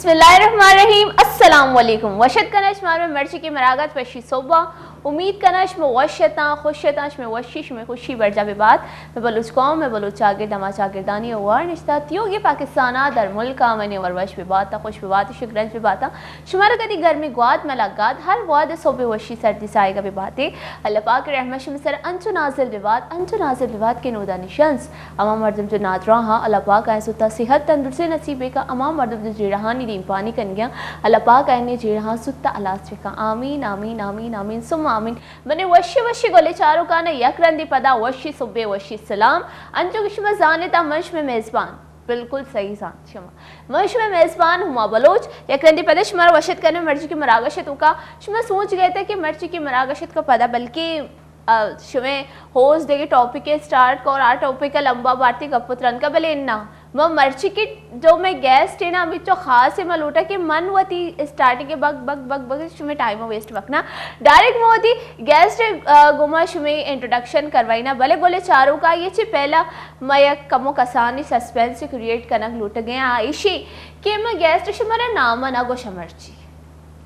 بسم اللہ الرحمن الرحیم۔ السلام علیکم۔ وش اتک کناں شمارا مئے مرچی کی مراگش وشی صبح۔ امید کناں شما وش اتاں، خوش اتاں، شمئے وشی، شمئے خوشی برجا بہ بات۔ مئے بلوچ قوم، مئے بلوچ چاگرد، ہما چاگردانی ہوار نشتہ تیوگیں پاکستان ءَ در ملک ءَ منی ہور وش بہ بات، خوش بہ بات، شکرنج بہ بات۔ شمارا کدی گرمی گوات مہ لگات، ہر وہد صبح وشی سردی ساہگ ءَ بہ باتے۔ اللہ پاک ءِ رحمت شمئے سر انچو نازل بہ بات، انچو نازل بہ بات کہ نودانی شنز ہما مردم جو نادراہاں، اللہ پاک آیاں زوتا صحت تندرستی نصیب بہ کا، ہما مردم جو جیڑہانی دیمپانی کنگیاں، اللہ پاک آیانی جیڑہاں زوتا ہلاس بہ کا۔ آمین، آمین، آمین، آمین، ثم آمین۔ منی وشی وشی گلیں چاروکاں، یک رندی پدا وشی صبح، وشی سلام۔ انچو کہ شما زانتا من شمئے میزبان، بالکل صحیح زانت شما، من شمئے میزبان ہما بلوچ، یک رندی پدا شمارا وش اتک کناں مرچی کی مراگش ءِ توکا۔ شما سوچ گئے تھے کہ مرچی کی مراگش ءِ توکا پدا بلکہ آ، شمئے ہوسٹ دگہ ٹاپک ءَ اسٹارٹ کو اور آ ٹاپک ءَ لمبا بارتی گپ ءُ تران کا، بلے اناں۔ ما مرچی کہ جو مئے گیسٹ ایں نا، ہمینچو خاص ایں، ما لوٹاں کہ من وتی اسٹارٹنگ ءَ بگ بگ بگ بگ شمئے ٹائم ءَ ویسٹ مکناں۔ ڈائریکٹ ما وتی گیسٹ ءَ، آ، گوما شمئے انٹروڈکشن کروائیناں، بلے گلیں چاروکاں، اے چی پہلا ما یک کمو کسانی سسپنس کریئیٹ کنگ لوٹگیں، آ ایشی کہ ما گیسٹ ءَ شمارا نام ءَ نہ گوشاں مرچی۔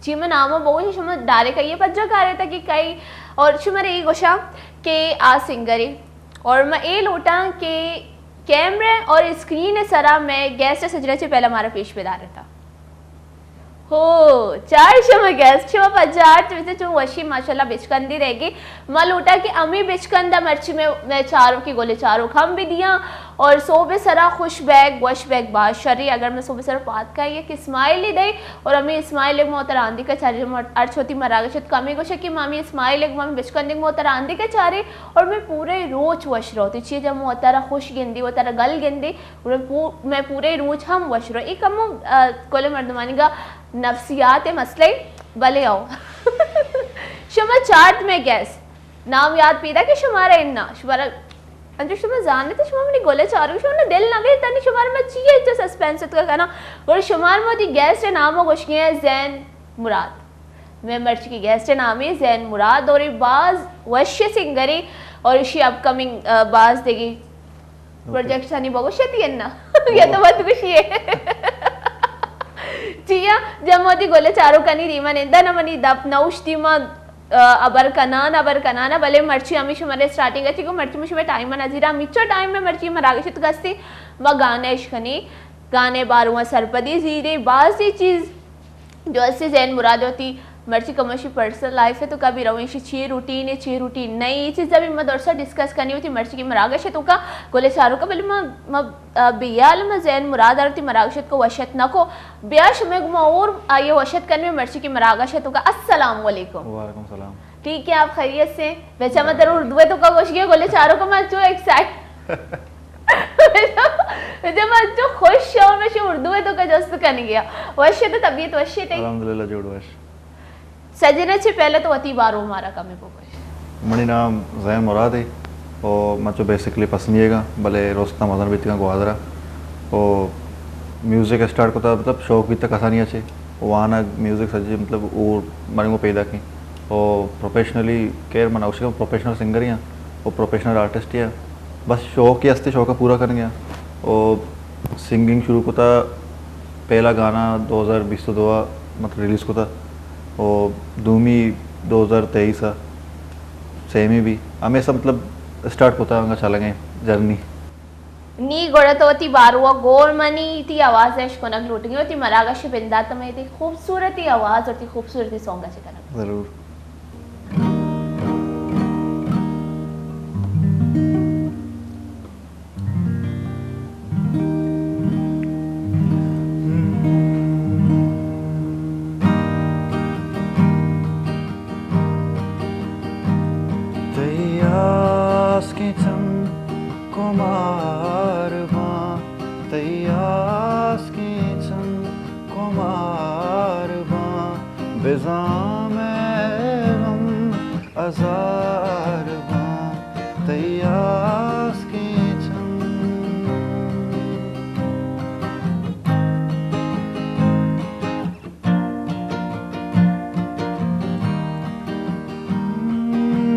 چی من نام ءَ بگوش، شما ڈائریکٹ آئی ءَ پجا کاریتا کہ کئی، اور شمارا اے گوشاں کہ آ سنگر ایں، اور من اے لوٹاں کہ کیمرہ اور اسکرین ءِ سرا مئے گیسٹ ءَ سجنا چی پہلا مارا پیش بداریتا۔ ہو، چار شما گیسٹ، شما پجا آرت، چون وشی ماشاءاللہ بچکندی رہ گی۔ ما لوٹاں کہ ہمے بچکند ءَ مرچی مئے، مئے چاروکی گلیں چاروک ہم بہ دیاں اور صبح سرا خوش بیگ، وش بیگ، باز شری۔ اگر من صبح سرا پاد کاں یک اسمائلے دئے اور ہمے اسمائل ءَ ما وترا ہاندیکا چاریں، ہر چوتی مراگش ءِ توکا ہمے گوشاں کہ ما ہمے اسمائل ءَ، ما ہمے بچکندے ما وترا ہاندیکا چاریں اور مئے پورے روچ وش روت۔ چی جب ما وترا خوش گندیں، وترا گل گندیں، اور پو-، مئے پورے روچ ہم وش رو۔ اے کمو، آ، کل مردمانی گا نفسیات ءِ مسئلہ ایں، بلے او۔ شما چارت مئے گیسٹ۔ نام یاد پیداک ایں شمارا؟ اناں، شمارا انچو شما زانت، شما منی گلیں چاروک، شما منی دل نہ بیت، نی شمارا من چی ءَ انچو سسپنس اتکا کناں۔ گڑا شمارا من وتی گیسٹ ءِ نام ءَ گوشگی ایں زین مراد۔ مئے مرچی کی گیسٹ ءِ نام ایں زین مراد اور اے باز وش سنگر ایں اور ایشی اپ کمنگ، آ، باز دگہ پروجیکٹس آنی بگوشتی اناں۔ یا تو وت گوشی ئے۔ چیا، جب ما وتی گلیں چاروکانی دیما ننداں نا، منی دپ نہ اوشتی، ما، آ، ہبر کنان، ہبر کنان، بلے مرچی ہمے شمارا اسٹارٹنگ ءَ چی گو، مرچی من شمئے ٹائم ءَ نزیراں، ہمینچو ٹائم ءَ مرچی مراگش ءِ توکا استیں، ما گانے اش کنیں، گانے بارواں سرپدی زیریں، بازیں چیز جو اسے زین مراد وتی مرچی کمشی پرسنل لائف ءِ توکا بی رویں، ایشی چی روٹین ایں، چی روٹین نہ ایں، اے چیزا بی ما درسا ڈسکس کنیں وتی مرچی کی مراگش ءِ توکا۔ گلیں چاروکاں، بلے ما، ما، آ، بے حال ما زین مراد ءَ وتی مراگش ءِ توکا وش اتک نہ کو۔ بیا شمئے گوما اور آئی ءَ وش اتک کنیں مرچی کی مراگش ءِ توکا۔ السلام علیکم۔ وعلیکم السلام۔ ٹھیک ہے، آپ خیریت سے؟ بچا ما ترا اردو ءِ توکا گوشگی، گلیں چاروکاں، ما چو ایکسائٹ جب انچو خوش شو، من شو اردو ءِ توکا جست کنگی آں۔ وش ئے تو، طبیعت وش ئے تئی؟ الحمدللہ، جوڑ وش۔ سجن ءَ چہ پہلا تو وتی بارو مارا کمے بگوش۔ منی نام زین مراد ایں و من چو بیسکلی پسنی ئیگ آں، بلے رستاں مزن بیتگاں گوادر ءَ۔ و میوزک اسٹارٹ کتا، مطلب، شوق بیتا کسانی ءَ چہ وانگ، میوزک سجی، مطلب، اور منی گوں پیداک ایں۔ و پروفیشنلی، خیر، من اوشی پروفیشنل سنگر ہی آں و پروفیشنل آرٹسٹ ہی آں۔ بس شوق ہی ہستی، شوق ءَ پورا کنگ ءَ آں۔ و سنگنگ شروع کتا، پہلا گانا دو ہزار بیست و دو ءَ مطلب ریلیز کتا و دومی دو ہزار تئیس ءَ، سیمی بھی ہمے سب مطلب اسٹارٹ کتا، انگا چلگ ءَ جرنی۔ نی گڑا تو وتی باروا گور منی، تئی آواز اش کنگ لوٹگی، وتی مراگش بندات میں تئی خوبصورتی آواز اور تئی خوبصورتی سانگ اش کنگ۔ ضرور۔ تئی آسکیں چم کمار باں، تئی آسکیں چم کمار باں، بزاں مئے غم ہزار باں، تئی آسکیں چم۔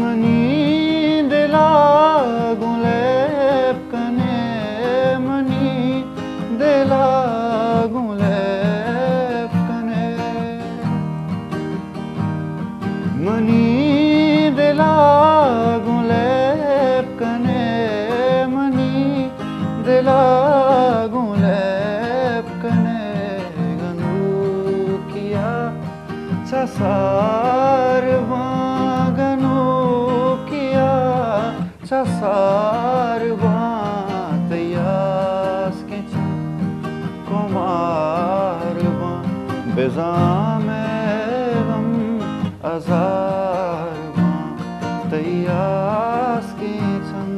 منی دل ءَ گوں لیب کن ئے، منی دل ءَ گوں لیب منی دل ءَ گوں لیب کن ئے، منی دل ءَ گوں لیب کن ئے، گنوکیا چہ سار باں، گنوکیا چہ سار باں، تئی آسکیں چم کمار باں، بزاں مئے غم ہزار باں، تئی آسکیں چم۔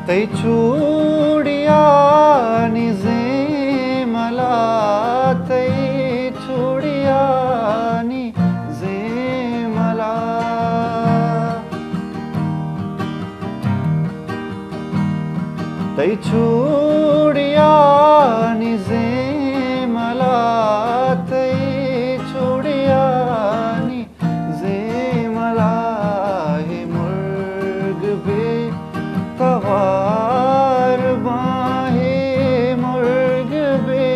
تئی چوڑیانی زیمل ءَ، تئی چوڑیانی زیمل ءَ، تئی چوڑیانی زیمل ءَ، تئی چوڑیانی زیمل ءَ، ہے مرگ بے توار باں، ہے مرگ بے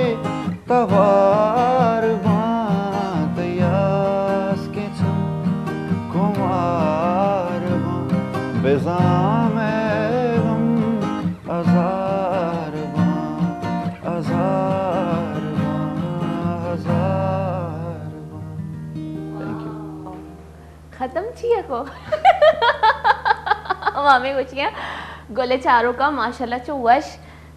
توار باں، تئی آسکیں چم کمار باں، بزاں مئے غم ہزار باں، ہزار باں، ہزار باں۔ Thank you. ختم چی ءَ کو؟ ہم ہمیں گوشی ءَ گل چاروکا ماشاءاللہ چو وش،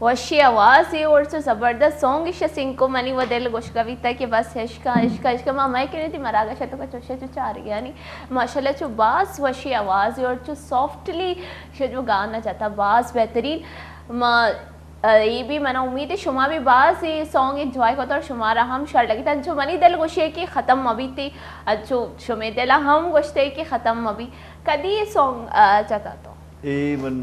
وشی آواز ہے اور چو زبردست سانگ ایشا سنگ کو منی و دل گوشگا بیتا کہ بس عشقا، عشقا، عشقا۔ ما ہمیں کہ تئی مراگش ءَ تو کا چوشے چو چار گیا نی۔ ماشاءاللہ چو باز وشی آواز ہے اور چو سافٹلی شجو گانا جاتا باز بہترین۔ ما اے بھی منا امید ہے شما بھی باز اے سانگ انجوائے کت اور شمارا ہم شر لگیت۔ انچو منی دل گوشی ہے کہ ختم مہ بیت، انچو شمے دل ہم گوشتے کہ ختم مہ بیت۔ کدی اے سانگ، آ، جتا تو؟ اے من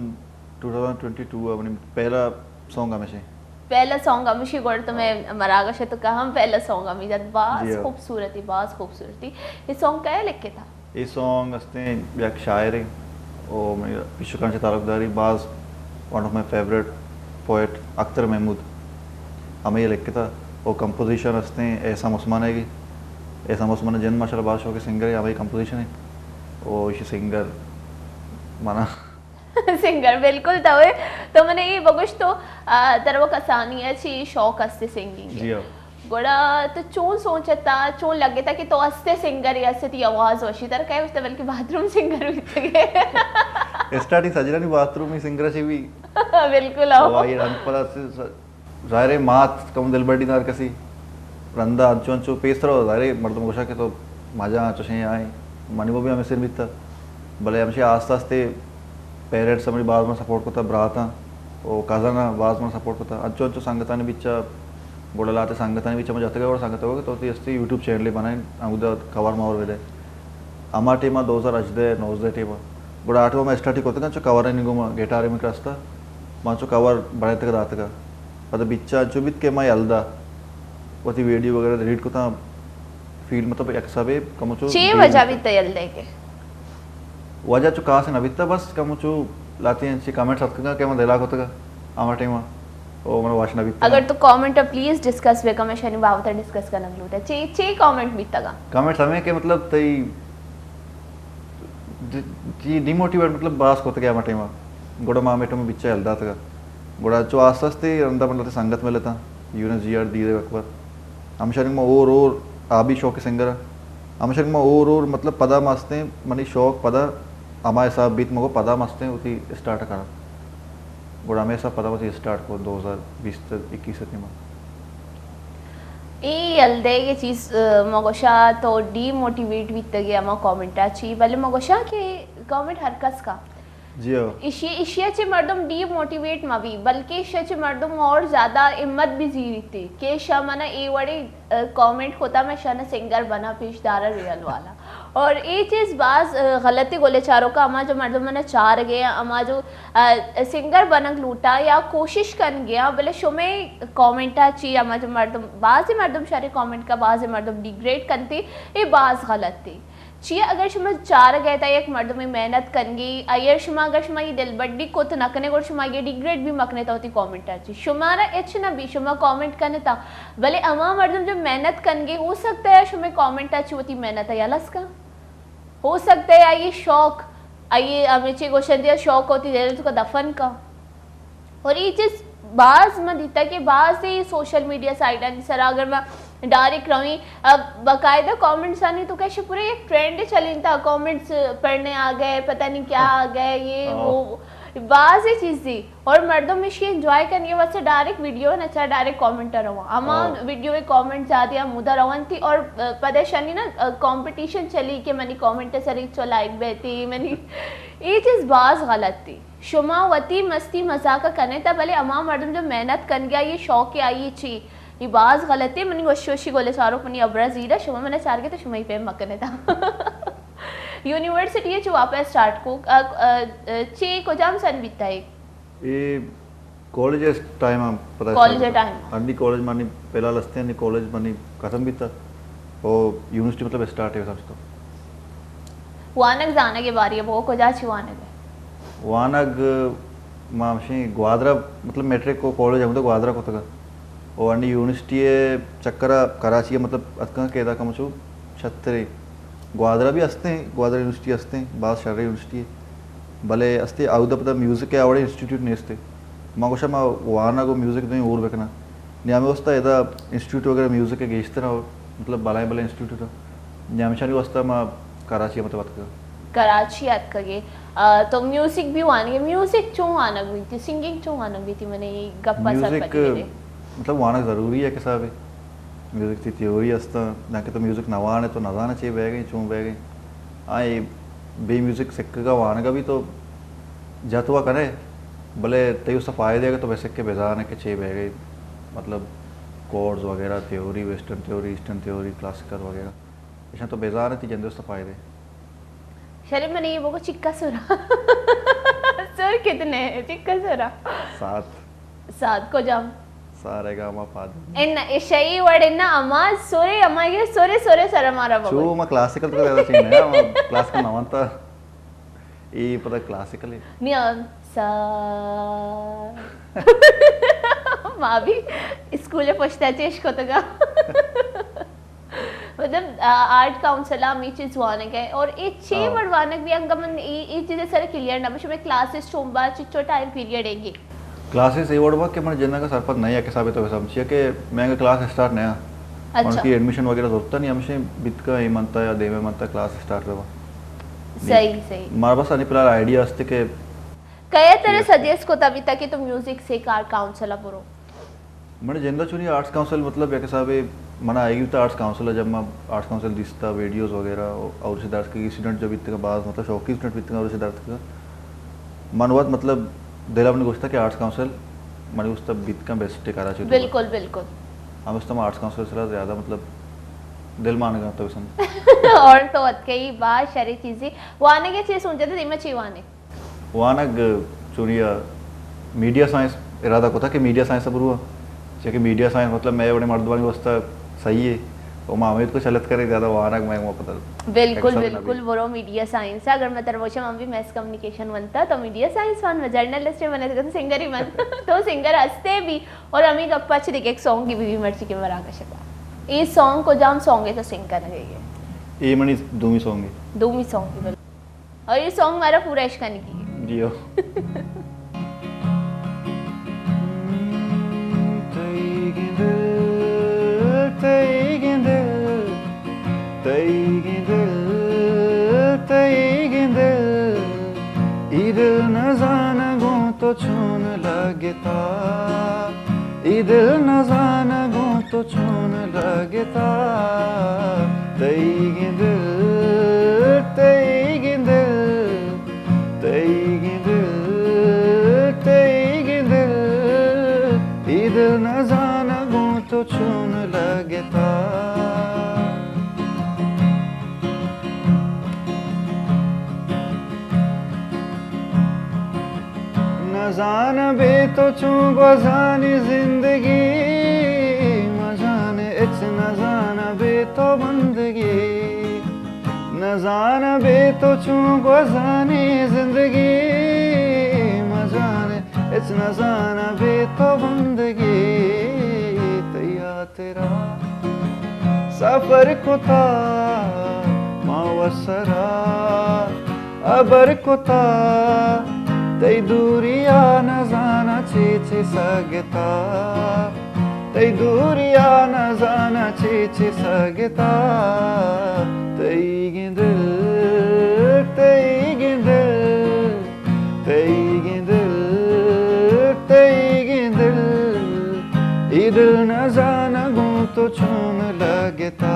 ٹو تھاؤزنڈ ٹوئنٹی ٹو ءَ منی پہلا سانگ ہمیش ہے۔ پہلا سانگ ہمیشی گوڑ تو میں مراگش تو کا ہم پہلا سانگ ہمی جت۔ باز جی ہاں۔ خوبصورتی، باز خوبصورتی۔ اے سانگ کئے لکھے تھا؟ اے سانگ استیں یک شاعرے، او منی پیشکان چہ تعلقداری باز، one of my favourite poet Akhtar Mahmood, ہمے لکھتا۔ او کمپوزیشن استیں احسان عثمان ہے گی۔ احسان عثمان جند ماشاءاللہ باز شوق سنگر ہے، ہمے کمپوزیشن ہے۔ او ایشی سنگر منا سنگر بالکل تو ہے۔ تو منے اے بگوش تو، آ، ترا و کسانی ءَ چی شوق است سنگنگ ءِ؟ جی ہاں۔ گڑا تو چون سوچتا، چون لگتا کہ تو استے سنگر یا استے تئی آواز وشی؟ ترا کئے گوشتا بلکہ باتھ روم سنگر بیتگے؟ اسٹارٹنگ سجلانی باتھ روم سنگر چی بھی۔ بالکل آؤ۔ تو آئی رنگ پدا سے س-، ظاہر ہے مات کم دلبڈی دار کسی رندا انچو انچو پیسر ہو، ظاہر ہے مردم گوشا کہ تو مجا چشیں آئیں۔ منی وہ بھی ہمیں سر بیتا۔ بلے ہمشی آستے آستے پیرنٹس منی باز من سپورٹ کتا، براتاں او کزن باز من سپورٹ کتا، انچو انچو سنگتانی بچا، گڑا لاتے سنگتانی بچا من جتگا، گڑا سنگت کہ تو تی استی یوٹیوب چینل بنائیں، ہمودا کور مور بدے۔ ہما ٹیما دو ہزار ہژدہ نوزدہ ٹیما، گڑا آ ٹیما من اسٹارٹ کتگا چو کورانی گوما، گٹار من کرستا، من چو کور بنائتگا داتگا۔ پدا بچا انچو بیت کہ من یلدا وتی ویڈیو وغیرہ ڈیلیٹ کتا، فیلڈ مطلب یک حسابے کمو چو چے دیر وجہ بیت۔ بیتا یلدے کے؟ وجہ چو خاص نہ بیتا، بس کمو چو لاتی انچی کمنٹس اتکگا کہ من دلا کتگا ہما ٹائما، او من وش نہ بیتا۔ اگر تو کمنٹ پلیز ڈسکس بے کم شنی بابت ڈسکس کنگ لوٹا۔ چی، چی کمنٹ بیتگا؟ کمنٹس ہمیں کہ مطلب تئی ڈی-، ڈی موٹیویٹ مطلب باز کتگے ہما ٹائما۔ گڑا ما ہمے ٹائما بچا یلداتگا۔ گڑا چو آستے آستے رندا من لاتے سنگت ملتا، یونس جی آر، دیر اکبر۔ ہمشانی ما اور اور آ بھی شوق سنگر ء۔ ہمشانی ما اور اور مطلب پدا مستیں منی شوق پدا ہما حساب بیت مگو پدا مستیں وتی اسٹارٹ کرا۔ گڑا ہمے حساب پدا وتی اسٹارٹ کو دو ہزار بیست اکیس ء تیما۔ اے یل دئیگ ء چیز، ء، ما گوشاں تو ڈی موٹیویٹ بیتگ ئے ہما کامنٹ ء چی، بلے ما گوشاں کہ کامنٹ ہر کس کا۔ جی ہو۔ ایشی، ایشی ء چہ مردم ڈی موٹیویٹ مہ بی، بلکہ ایشی ء چہ مردم اور زیادہ ہمت بہ زیریت کہ شا من ء اے وڑیں، ء، کامنٹ کتا، من شان ء سنگر بناں، پیش داراں ریئل والا۔ اور اے چیز باز، ء، غلطی گلے چاروکا، ہما جو مردم من ء چارگ ء، ہما جو، ء، سنگر بنگ لوٹاں یا کوشش کنگ ء، بلے شمے کامنٹ ء چی ہما جو مردم، بازیں مردم شریں کامنٹ کا، بازیں مردم ڈیگریڈ کنتے، اے باز غلطی۔ چیا اگر شما چارگ ءَ تا یک مردمے محنت کنگی، اگر شما، اگر شما یہ دلبڈی کت نہ کنے، گڑا شما یہ ڈیگریڈ بھی مکنے تا وتی کامنٹ ءَ چی۔ شمارا اچ نہ بی، شما کامنٹ کنے تا، بلے ہما مردم جو محنت کنگی، ہو سکتا ہے شما کامنٹ ءَ چی وتی محنت ءَ یلس کن۔ ہو سکتا ہے آئی شوق، آئی ہمیں چی گوشن دیا شوق ہوتی دل تو کا دفن کا۔ اور یہ چیز باز من دیتا کہ باز ہی سوشل میڈیا سائٹانی سرا اگر میں ڈائریکٹ رویں، اب باقاعدہ کامنٹس آنی تو کیسے پورے ایک ٹرینڈ چلیں تا، کامنٹس پڑھنے آ گئے، پتہ نہیں کیا آ گئے، یہ وہ باز ہی چیز تھی۔ اور مردم مشی انجوائے کرنے واسطے ڈائریکٹ ویڈیو نہ چاہے ڈائریکٹ کامنٹ روا، اما ویڈیو کامنٹ زیادہ ہم مدہ روان تھی۔ اور پدے شنی نا کمپٹیشن چلی کہ منی کامنٹ سری چو لائک بیتی، منی یہ چیز باز غلط تھی۔ شما وتی مستی مزاق کنے تا، بلے ہما مردم جو محنت کن گیا، یہ شوق آئی چی، یہ باز غلط ہے۔ منی وشی وشی گولے چارو پنی ابرا زیرا، شما منا چار گے تو شما ہی پیم مکنے تا۔ یونیورسٹی چو واپس سٹارٹ کو، ا، ا، ا، چی کجام سن بیتا ہے؟ اے کالج ٹائم ہم پتہ کالج ٹائم۔ ہنی کالج منی فی الحال ہستے، ہنی کالج منی ختم بیتا۔ او یونیورسٹی مطلب اسٹارٹ ہے سمجھتا۔ وانگ زانگ ءِ باری ءَ بگو، کجا چی وانگ ءَ؟ وانگ ما ہمشیں گوادر ءَ، مطلب میٹرک ءُ کالج ہمودا گوادر ءَ کتگ ءُ انی یونیورسٹی ءِ چکر ءَ کراچی ءَ مطلب اتکاں کہ ادا کمچو شترے گوادر ءَ بھی ہستیں، گوادر یونیورسٹی ہستیں، باز شریں یونیورسٹی ہے، بلے ہستے اودا پدا میوزک ءِ آ وڑیں انسٹیٹیوٹ نیستے۔ ما گوشاں ما وانگ ءُ میوزک دوئیں ہور بکناں۔ نی ہمے واسطہ ادا انسٹیٹیوٹ وغیرہ میوزک ءِ گیشتر ءُ مطلب بلائیں بلائیں انسٹیٹیوٹ ءَ۔ نی ہمیشانی واسطہ ما کراچی ءَ مطلب اتکگ۔ کراچی ءَ اتکگ ئے۔ آ، تو میوزک بھی وانگ ئے، میوزک چون وانگ بیتی، سنگنگ چون وانگ بیتی، منے گپ ءَ سر میوزک پٹی دے۔ مطلب وانگ ضروری ہے کہ صاحب میوزک تئی تھیوری ہستاں، نہ کہ تو میوزک نہ وانے تو نہ زانے چے بیگ ئے، چون بیگ ئے۔ آ، اے بے میوزک سکگا وانگا بھی تو جت وا کنے، بلے تئی اس فائدہ ہے کہ تو بے سکے بزانے کہ چے بیگ ئے، مطلب کورڈز وغیرہ، theory, western theory, eastern theory, classical وغیرہ، ایشاں تو بزانے تئی جندے اس فائدہ ہے۔ شرم نہیں، وہ کو چکا سرا۔ سر کتنے ہیں؟ چکا سرا۔ سات۔ سات کجام؟ سارے گاما پاد۔ ان اشئی وڑ ان اما سورے، اما یہ سورے سورے سر مارا بگو۔ چو ما کلاسیکل تو زیادہ چین ہے، ما کلاسیکل نہ مانتا۔ اے پتہ کلاسیکل ہے۔ نیام سا۔ ما بھی اسکول پشتا چیش کتگا۔ مطلب، آ، آرٹ کاؤنسل ءَ ہمے چیز وانگ ءَ اور اے چے ہاں۔ وڑ وانگ بھی انگا من اے، اے چیز سر کلیئر نہ بش، میں کلاسز چون با چچو ٹائم پیریڈ ہے گی؟ کلاسز اے وڑ با کہ من جنگ ءَ سرپد نہیں ہے کہ ثابت ہو سمجھیا کہ میں انگا کلاس اسٹارٹ نہ ہاں۔ اچھا۔ من کی ایڈمیشن وغیرہ ضرورت نہیں، ہمشے بیت کا اے منتا یا دیوے منتا کلاس اسٹارٹ ہوا۔ صحیح، صحیح۔ مارا بس انی پلان آئیڈیا ہستے کہ کئے ترا سجیسٹ کو تبھی تک کہ تم میوزک سے کار کاؤنسل ءَ برو؟ من جند ءَ چونی آرٹس کاؤنسل، مطلب، یک حسابے من آئیگی بوتا آرٹس کاؤنسل ءَ، جب من آرٹس کاؤنسل دیستا، ویڈیوز وغیرہ، اور سے درس کی اسٹوڈنٹ جب بیتگا، باز، مطلب، شوقی اسٹوڈنٹ بیتگا، اور سے درس کا من وت، مطلب، دل ءَ من گوشتا کہ آرٹس کاؤنسل من گوشتا بیتگا بیسٹ کراچی تو۔ بالکل، بالکل۔ ہم اس تم آرٹس کاؤنسل سرا زیادہ، مطلب، دل مانگا تو پسند۔ اور تو اتکئی با شری چیزی وانگے چے سوچتا دیما چی وانے؟ وانگ چونی ءَ میڈیا سائنس ارادہ کتا کہ میڈیا سائنس ءَ برواں، چیا کہ میڈیا سائنس مطلب مئے وڑیں مردمانی واسطہ صحیح ہے، و ما امید کو چلت کریں زیادہ وانگ مئے ما پتہ۔ بالکل، بالکل، برو میڈیا سائنس۔ اگر میں ترا بوشم ہم بھی میس کمیونیکیشن ونتا تو میڈیا سائنس وان، میں جرنلسٹ من، تو سنگر ہی من۔ تو سنگر ہستے بھی، اور ہمیں گپ پچ دیکھ ایک سانگ کی بھی مرچی کے مراکش کا۔ یہ سانگ کو جام سانگ ہے تو سنگ کرنے گئے۔ یہ منی دومی سانگ ہے۔ دومی سانگ کی بل۔ اور یہ سانگ ہمارا پورا عشق کرنے کی ہے۔ جی ہو۔ تئی گندل، تئی گندل، تئی گندل، تئی گندل، ای دل نزاناں گوں تو چون لگتا۔ ای دل نزاناں گوں تو چون لگتا، تئی گندل، تئی گندل، تئی گندل، تئی گندل، ای دل نزاناں گوں تو چون لگتا۔ نزاناں بے تو چون گوزانی زندگی، مزان اچ نزاناں بے تو بندگی۔ نزاناں بے تو چون گوزانی زندگی، مزان ہچ نزاناں بے تو بندگی۔ تئی ہاترا سفر کتا ما و سرا، ابر کتا تئی دوریا، نزاناں چی چی سگتا۔ تئی دوریا نزاناں چی چی سگتا، تئیگیں دل، تئیگیں دل، تئیگیں دل، تئیگیں دل، اے دل نزاناں گوں تو چون لگتا۔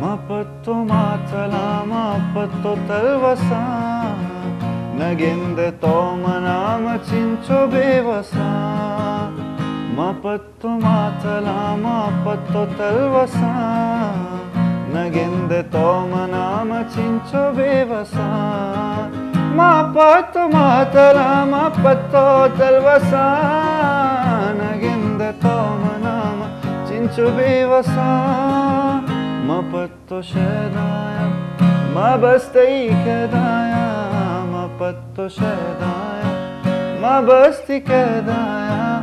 ما پہ تو ماتلاں، ما پہ تو تلوساں، نہ گندئے تو منا ما چنچو بے وساں۔ ما پہ تو ماتلاں، ما پہ تو تلوساں، نہ گندئے تو منا ما چنچو بے وساں۔ ما پہ تو ماتلاں، ما پہ تو تلوساں، نہ گندئے تو منا ما چنچو بے وساں۔ ما پہ تو شیدایاں، ما بس تئی کیدایاں، ما پہ تو شیدایاں، ما بس تئی کیدایاں۔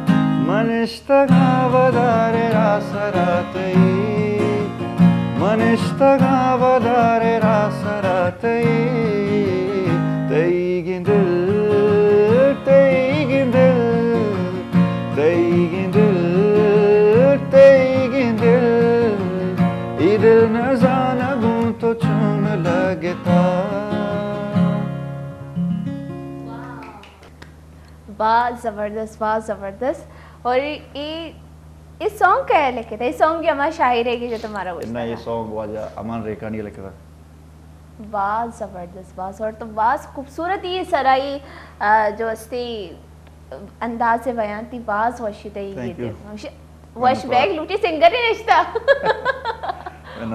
من نشتگاں ودار ءِ راہ سرا تئی، من نشتگاں ودار ءِ راہ سرا تئی، تئیگیں دل، تئیگیں دل، تئیگیں دل، تئیگیں دل، اے دل نزاناں گوں تو چون لگتا۔ واہ، زبردست، واہ زبردست۔ اور اے، اے سانگ کئے لکھتا؟ اے سانگ ہما شاعرے کہ جو تمہارا گوشتا؟ نہ، اے سانگ واجہ امان ریکانی لکھتا۔ باز زبردست، باز، اور تو باز خوبصورت اے سرائی، آ، جو استی انداز بیان تئی باز وشی تئی۔ Thank you. وش بیگ لوٹی سنگر نشتا۔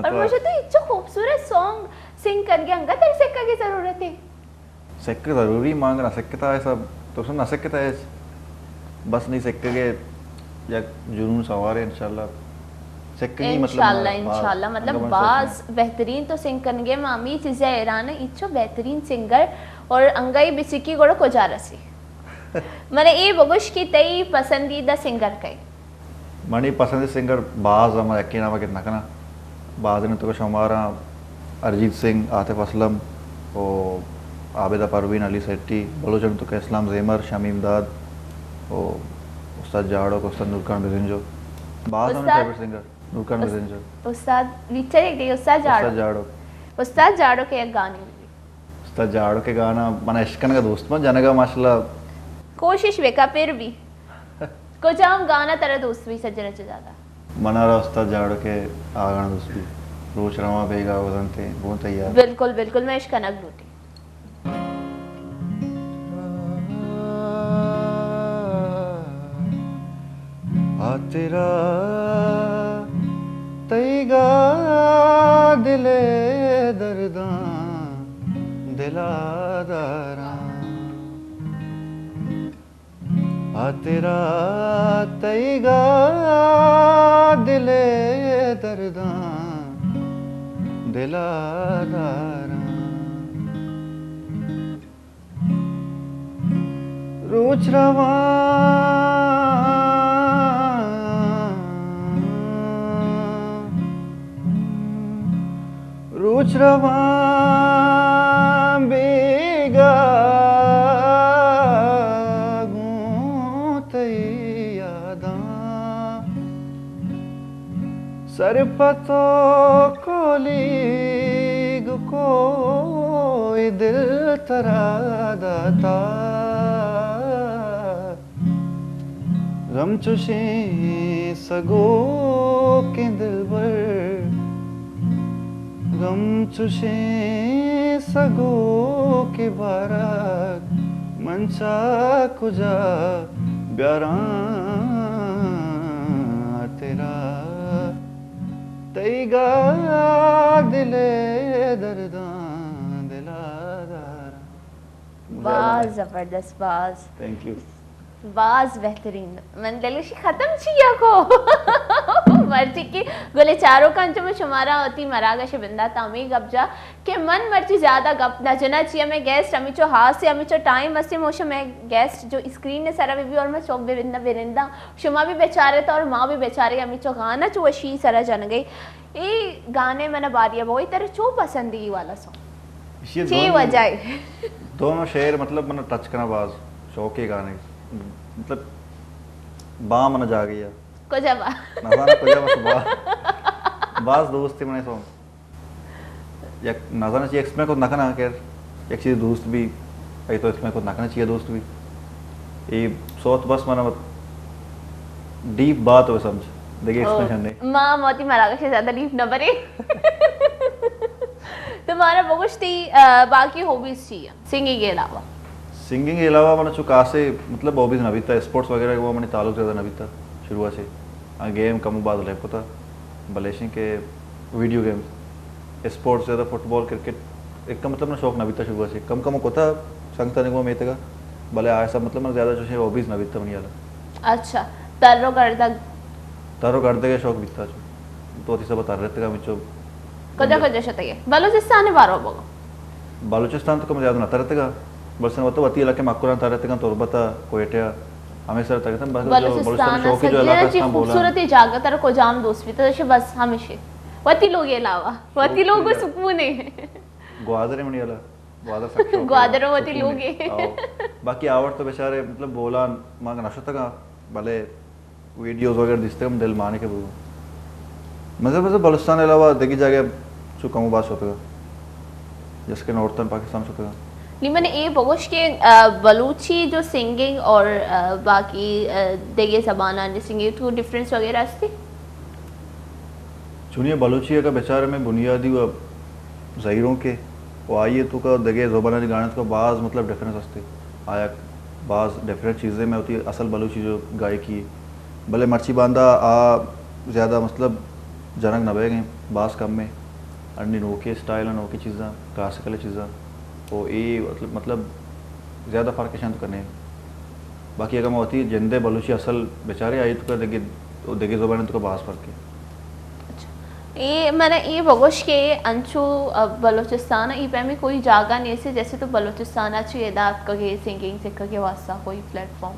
اور مجھے تو اچھا خوبصورت سانگ سنگ کر گیا، انگا تر سکا کی ضرورت ہے؟ سکہ ضروری، ما انگا نہ سکتا ایسا، تو سن نہ سکتا ہے۔ بس نہیں سکہ کے یک جنون سوار ہے انشاءاللہ۔ سکگی مطلب انشاءاللہ، انشاءاللہ، مطلب باز بہترین تو سنگ کنگے، ما ہمی چیزے حیران ہیں، اچو بہترین سنگر اور انگئی بسکی گڑا کجا رسی؟ من اے بگوش کہ تئی پسندیدہ سنگر کئے؟ منی پسندیدہ سنگر باز، من یکے نام گت نہ کناں، باز نے تو شمارا ارجیت سنگھ، عاطف اسلم و عابدہ پروین، علی سیٹھی، بلوچ نے تو اسلام زیمر، شمیم داد و استاد جاڑوک، استاد نورخان بزنجو، باز ہمیں فیوریٹ سنگر۔ نورخان بزنجو۔ استاد ویچر ایک دے، استاد جاڑوک۔ استاد جاڑوک۔ استاد جاڑوک یک گانے بلی۔ استاد جاڑوک گانا من اشکنگا دوست، من جنگا ماشاءاللہ۔ کوشش بکا پھر بھی۔ کجام گانا ترا دوست بھی سجنا چہ زیادہ؟ منارا استاد جاڑوک آ گانا دوست بھی۔ روچ رواں بیگا وزنتے، گوں تیار۔ بالکل، بالکل، میں اشکنگ لوٹی۔ ہاترا تئیگا دل ءِ درداں دلا داراں۔ ہاترا تئیگا دل ءِ درداں دلا داراں۔ روچ رواں، روچ رواں بیگا گوں تئی یاداں۔ سر پہ تو کولیگ کو اے دل ترا داتا۔ غم چوشیں سگوکیں دلبر، غم چوشیں سگوکیں بارگ، من چا کجا بیاراں ترا؟ تئیگا دل ءِ درداں دلا داراں۔ باز زبردست، باز۔ Thank you. باز بہترین۔ من دلگوشی ختم چیا کو؟ مرچی کہ گلے چاروکاں چو من شمارا وتی مراگش بندات ہمے گپ جا کہ من مرچی زیادہ گپ نہ جنا، چیا میں گیسٹ ہمیچو ہاس ہے، ہمیچو ٹائم اسے موشم میں گیسٹ جو اسکرین نے سرا بی بی اور میں شوق بے بندہ بنندہ، شما بھی بیچارے تا اور ماں بھی بیچارے، ہمیچو گانا چو وشی سرا جن گئی۔ اے گانے من باریا بوئی تر چو پسندگی والا سانگ؟ ایشی چی دوئیں، وجہ ہے؟ دوئیں شعر مطلب من ٹچ کنا باز شوق ہے گانے، مطلب با من جاگیا۔ کجا با؟ نزانا کجا بس با۔ باز دوست ہے من سانگ۔ یک نزانا چی ایکسپلین کت نہ کنا، خیر، یک چیز دوست بھی، ای تو ایکسپلین کت نہ کنا چی دوست بھی۔ اے سوت بس من ڈیپ بات ہو سمجھ، دیگه او، ایکسپلین نہیں۔ ما موتی مراگش زیادہ ڈیپ نہ برے۔ تمہارا بگوشتی، آ، باقی ہابیز چی ہے؟ سنگنگ کے علاوہ؟ سنگنگ کے علاوہ من چو کاسے، مطلب، ہابیز نہ بیتا، اسپورٹس وغیرہ کو منی تعلق زیادہ نہ بیتا شروع سے۔ ہاں، گیم کم و باز لیب کتا، بلے ایشیں کہ ویڈیو گیم، اسپورٹس زیادہ، فٹ بال، کرکٹ، ایک مطلب من شوق نہ بیتا شروع سے۔ کم کم کتا سنگتانی گوں میتگا، بلے آ سب مطلب من زیادہ چوشیں ہابیز نہ بیتا منی حالا۔ اچھا، تر و گردگ؟ تر و گردگ شوق بیتا چو۔ تو وتی سبا تر رہتگا مچو۔ کجا کجا شتگے؟ بلوچستان بارو بگو۔ بلوچستان تو کم زیادہ نہ ترتگا، بلسن وت وتی علاقے مکران ترتگا، تربت، کوئٹہ، ہمیں سر ترتگا۔ بس جو بلوچستان بلوچستان شوقی جو سجنا علاقہ چی ہستاں بولان۔ خوبصورتی جاگہ تر کجام دوست بیتا؟ بس ہمیشے وتی لوگ علاوہ، وتی لوگ سکون ہے۔ گوادر منی والا، گوادر سک شوق ہے۔ گوادر وتی لوگ ہے۔ آؤ۔ باقی آور تو بیچارے مطلب بولان ما نہ شتگا، بلے ویڈیوز وغیرہ دیستگ ہم دل مانے کہ بگو۔ مزے مزے بلوچستان علاوہ دگی جاگہ چو کم و باز شتگا، جس کہ نارتھرن پاکستان شتگا۔ نی من اے بگوش کہ، آ، بلوچی جو سنگنگ اور، آ، باقی، آ، دگہ زبانانی سنگنگ تو ڈفرنس وغیرہ استی؟ چونی بلوچی اگہ بچار میں بنیادی و زہیروں کے و آئیے تو کا دگہ زبانانی گانے تو کا باز مطلب ڈفرنس استے۔ آیا باز ڈفرنٹ چیزیں میں ہوتی اصل بلوچی جو گائیکی، بلے مرچی باندا آ زیادہ مطلب جنگ نہ بئے گئے، باز کم میں۔ انڈی نوکے اسٹائل، نوکے چیزاں، کلاسیکل چیزاں، او اے مطلب، مطلب زیادہ فرق شان تو کنے۔ باقی اگہ ما وتی جندے بلوچی اصل بچارے آئی تو کا دگہ، او دگہ زبان تو کا باز فرق ہے۔ اچھا۔ اے من اے بگوش کہ انچو، ا، بلوچستان ای پیمی کوئی جاگہ نیسے جیسے تو بلوچستان چی ادا اتکگے سنگنگ سکگے واسطہ کوئی پلیٹ فارم؟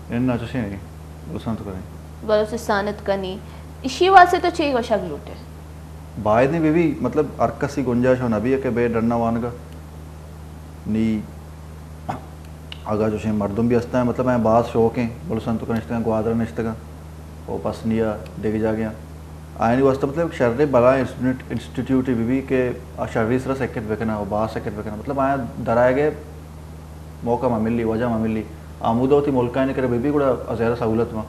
اناں چوشیں نہیں، بلوچستان تو کنی۔ بلوچستان ات کنی۔ اشی واسطے تو چی گوشگ لوٹے؟ باید نہیں بی بی، مطلب ہر کسی گنجائش ہو نبی ہے کہ بے ڈرنا وانگا۔ نی اگا چوشیں مردم بھی ہستاں، مطلب میں باز شوق ہیں، بلوچستان تو نشتگاں، گوادر نشتگاں، او پسنیا دگہ جاگہ ہیں۔ آئینی واسطہ مطلب شرے بلائیں انسٹیٹیوٹ، انسٹیٹیوٹ بی بی کہ آ شرے سرا سکت بکنا، او باز سکت بکنا۔ مطلب آیا درائے گئے موقع ما ملی، وجہ ما ملی۔ آمودہ ہوتی ملکانی کرے بی بی گڑا زیادہ سہولت ما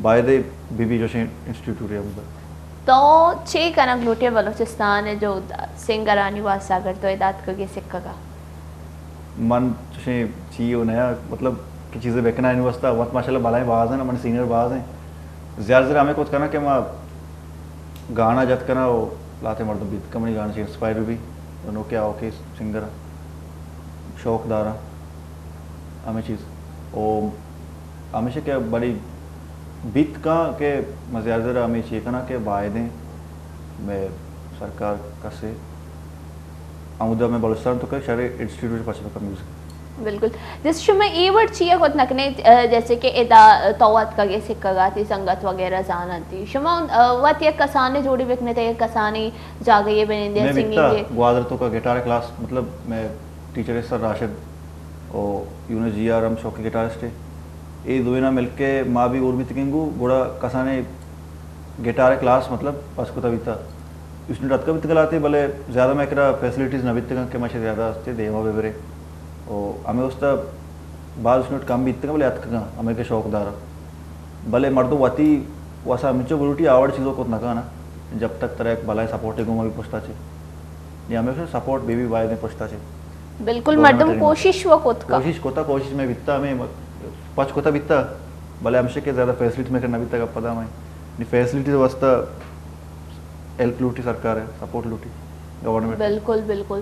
بایدے بی بی جوشیں انسٹیٹیوٹ ہے آمودہ۔ تو چے کنگ لوٹے بلوچستان جو سنگرانی واسطہ اگر تو ادات کگے سکگا؟ من چوشیں چی و نیا، مطلب کہ چیزے بکنا اینی واسطہ وقت ماشاءاللہ بلائیں باز ہیں، من سینئر باز ہیں۔ زیادہ زیادہ ہمیں کت کنا کہ ما گانا جت کنا و لاتے مردم بیت کمنی گانا سے انسپائر بھی، و نوکے آوکے سنگر شوق دارا ہمیں چیز۔ او ہمیشہ کہ بڑی بیت کاں کہ من زیادہ زیادہ ہمیں چی کناں کہ بایدیں میں سرکار کسے ہمودا میں بلوچستان تو کہ شرے انسٹیٹیوٹ پچ بکن میوزک۔ بالکل۔ جیسے شما اے وڑ چیا کت نہ کنے، ا، جیسے کہ ادا تو اتکگے سکگا تی سنگت وغیرہ زاننتی۔ شما، ا، وت یک کسانے جوڑی بکنے تے یک کسانی جاگہ یہ بنندے میں سنگنگ بیتا کے۔ گوادر تو کا گٹار کلاس، مطلب میں ٹیچر سر راشد او یونس جی آر ہم شوقی گٹارسٹ ہے۔ اے دوینا مل کے ما بھی اور بھی تکنگو گڑا کسانے گٹار کلاس مطلب پس کتا بیتا۔ اسٹوڈنٹ اتکا بیتگ لاتے، بلے زیادہ مئے کرا فیسلٹیز نہ بیتگاں کہ مئے چہ زیادہ استے دیما بہ برے۔ او ہمے واسطہ باز اسٹوڈنٹ کم بیتگاں، بلے اتکگاں ہمے کہ شوق داراں۔ بلے مردم وتی وسا ہمینچو بلوٹی آوڑ چیزو کت نہ کانا، جب تک ترا یک بلائیں سپورٹے گوما بی پشتا چے۔ نی ہمیشہ سپورٹ بی بی بایدیں پشتا چے۔ بالکل، گورنمنٹ مردم ءِ کوشش و کت کا۔ کوشش کتا، کوشش میں بیتا، ہمیں پچ کتا بیتا، بلے ہمشے کہ زیادہ فیسلٹی میں کرنا بیتا گپ پدا میں۔ نی فیسلٹی واسطہ ہیلپ لوٹی سرکار ہے، سپورٹ لوٹی گورنمنٹ۔ بالکل، بالکل۔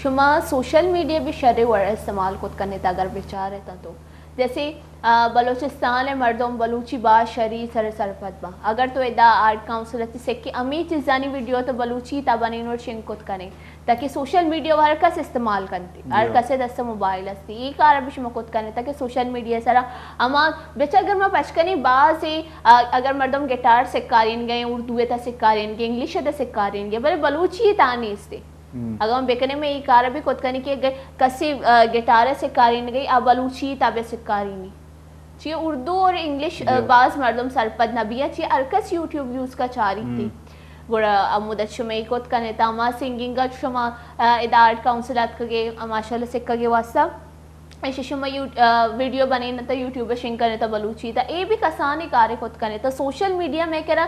شما سوشل میڈیا بھی شرے وڑ استعمال کت کنے تا اگر بچارے تا تو۔ جیسے، آ، بلوچستان ءِ مردم بلوچی باز شری سر سرپد باں۔ اگر تو ادا آرٹ کونسل ءَ تئی سکے ہمے چیزانی ویڈیو تو بلوچی تا بنین و شنگ کت کنے، تاکہ سوشل میڈیا ءَ ہر کس استعمال کنتی، ہر جی۔ کس ءِ دست ءَ موبائل استی، اے کار بھی شما کت کنے، تاکہ سوشل میڈیا سرا ہما بچ اگر ما پچ کنیں باز اے، آ، اگر مردم گٹار سکارین گئے، اردو ءِ تا سکارین گئے، انگلش ءِ تا سکارین گئے، بلے بلوچی تا نیستے۔ ہم۔ اگاں بکنیں، مئے اے کار ءَ بھی کت کنیں کہ اگہ کسے، آ، گٹار ءَ سکارین گئی، آ بلوچی تا بہ سکارینی۔ چی اردو اور انگلش، آ، جی۔ باز مردم سرپد نہ بیاں، چی ہر کس یوٹیوب یوز کا چاری تھی۔ ہم۔ گڑا ہمود ءَ شما اے کت کنیں، تا ہما سنگنگ ءَ شما، آ، ادا آرٹ کونسل ءَ اتکگے، ماشاءاللہ سکگے واسطہ۔ ایشی شما یو-، آ، ویڈیو بنین تا یوٹیوب ءَ شنگ کنیں تا بلوچی تا، اے بھی کسانیں کارے کت کنیں تا سوشل میڈیا مئے کرا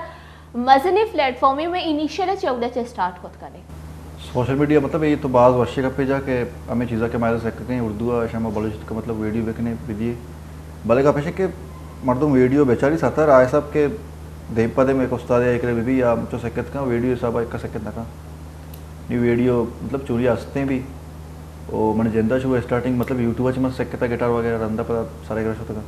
مزنیں پلیٹ فارمے، مئے انیشل ءَ چہ اودا چہ اسٹارٹ کت کنیں۔ سوشل میڈیا مطلب اے تو باز وشیں گپے جا کہ ہمے چیزا کہ ما سکگیں اردو ءَ شما بلوچی ءَ مطلب ویڈیو بکنیں بدیے، بلے گپ ایش کہ مردم ویڈیو بیچاری ستر آ حساب کہ دیم پہ دیم ایک استاد ءِ کرا بہ بی یا چو سکت کن ویڈیو حساب ءَ ایک سکت نہ کن۔ نی ویڈیو مطلب چوری ہستیں بھی۔ او من جندا شو اسٹارٹنگ مطلب یوٹیوب ءَ چہ من سکتا گٹار وغیرہ رندا پدا سرے گرا شتگا۔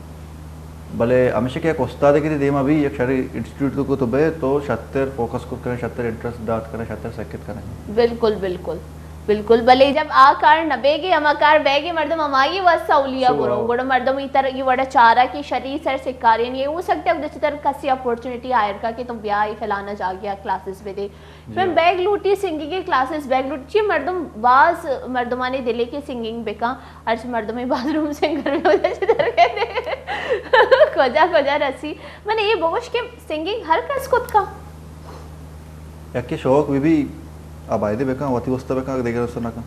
بلے ہمیشہ کہ یک استاد کہ دیما بھی یک شری انسٹیٹیوٹ تو کو تو بے تو شتر فوکس کو کرے، شتر انٹرسٹ دات کرے، شتر سکت کرے۔ بالکل، بالکل، بالکل۔ بلے جب آ کار نہ بیگے، ہما کار بیگے، مردم ہمائی واسطہ اولیا شو برو۔ آؤ۔ گڑا مردم ای طرح یہ وڑا چارا کہ شری سر سکارین یہ ہو سکتا ہے، ادھر چتر کسی اپورچونٹی آئر کا کہ تم بیا ہی فلانا جا گیا کلاسز بہ دے۔ جی۔ من بیگ لوٹی، سنگنگ ءِ کلاسز بیگ لوٹی، چی مردم باز مردمانی دلے کہ سنگنگ بکن، ہرچ مردمے باز روم سنگر میں وجہ چی در گئے۔ کجا کجا رسی۔ من اے بگوش کہ سنگنگ ہر کس کت کن۔ یکے شوق بہ بی، آ بایدے بکن، وتی واسطہ بکن، اگہ دگہ واسطہ نہ کن۔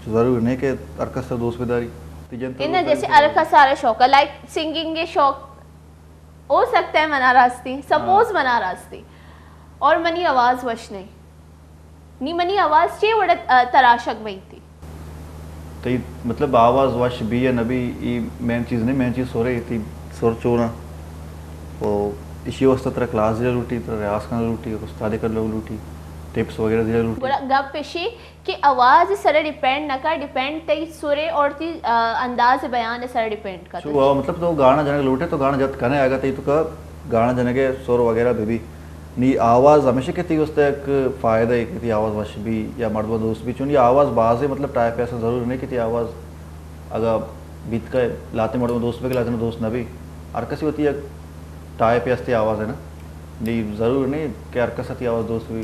چو ضرور نہیں کہ ہر کس دوست بداری۔ تی جن تو انہاں دوست جیسے داری۔ ہر کس سارا شوق ہے، لائک سنگنگ ءِ شوق ہو سکتا ہے منا راستی، سپوز ہاں۔ منا راستی۔ اور منی آواز وش نہیں۔ نی منی آواز چے وڑ، آ، تراشگ بیتی؟ تئی مطلب آواز وش بی یا نہ بی، ای مین چیز نہیں، مین چیز سرے، تی سر چونا۔ او اشی واسطہ ترا کلاس دیا لوٹی، ترا ریاض کرنا لوٹی، استاد کر لوگ لوٹی، ٹپس وغیرہ دیا لوٹی۔ گڑا گپ اشی کہ آواز سر ڈیپینڈ نہ کا، ڈیپینڈ تئی سرے اور تئی، آ، انداز بیان سر ڈیپینڈ کا۔ چو، آ، مطلب تو گانا جنگ لوٹے تو گانا جت کنے، اگا تئی تو کا گانا جنگ سر وغیرہ بہ بی۔ نی آواز ہمیشہ کہ تئی واسطہ ایک فائدہ ہے کہ تئی آواز وش بی یا مردم دوست بی، چونی آواز بازے مطلب ٹائپ ایسا ضرور نہیں کہ تئی آواز اگا بیت کا لاتے مردم دوست بی کہ لاتے دوست نہ بی۔ ہر کسی وتی ایک ٹائپ ایستی آواز ہے نا۔ نی ضرور نہیں کہ ہر کس تئی آواز دوست بی۔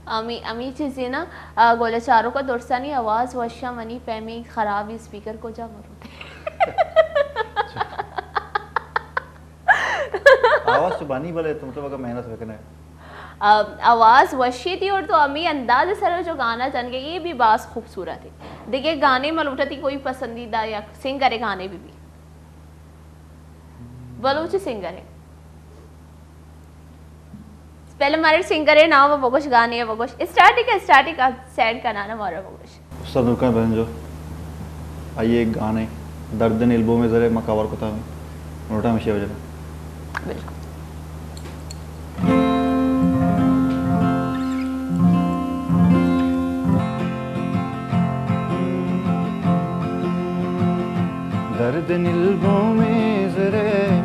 امی، امی چیزی نا، آ، گولا چاروکا درسانی آواز وشا منی پیمی خرابی اسپیکر کجا مروتے۔ آواز تو بانی بلے تو مطلب اگر محنت بکنے۔ آ، آواز وشی تھی اور تو امی انداز سر جو گانا جنگے یہ بھی باز خوبصورت ہے۔ دیگہ گانے ملوٹا تئی کوئی پسندیدہ یا سنگر گانے بھی بھی۔ بلوچی سنگر ہے۔ پہلے مارے سنگر ہے نام بگوش، گانے بگوش۔ اسٹارٹنگ ہے، اسٹارٹنگ کا سینڈ کرنا نا مارا بگوش۔ استاد نورکان بہن جو آئیے گانے درد نیل بو میں ذرے ما کور کتا ہوں۔ نوٹا میں شیو جنا۔ بالکل۔ درد نیل بو میں ذرے،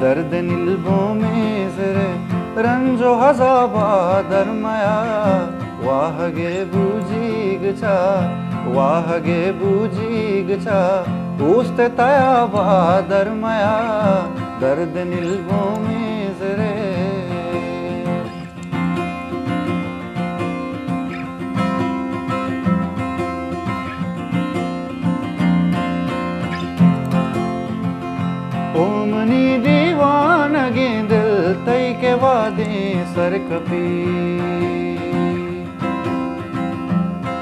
درد نیل بو میں ذرے، رنج و عذابا درمیا، واہگے بوجیگ چا، واہگے بوجیگ چا، اوست تیابا درمیا، درد نیل بو میں ذرے۔ او منی دیوانگیں دل، تئی کہ وادیں سر کپی۔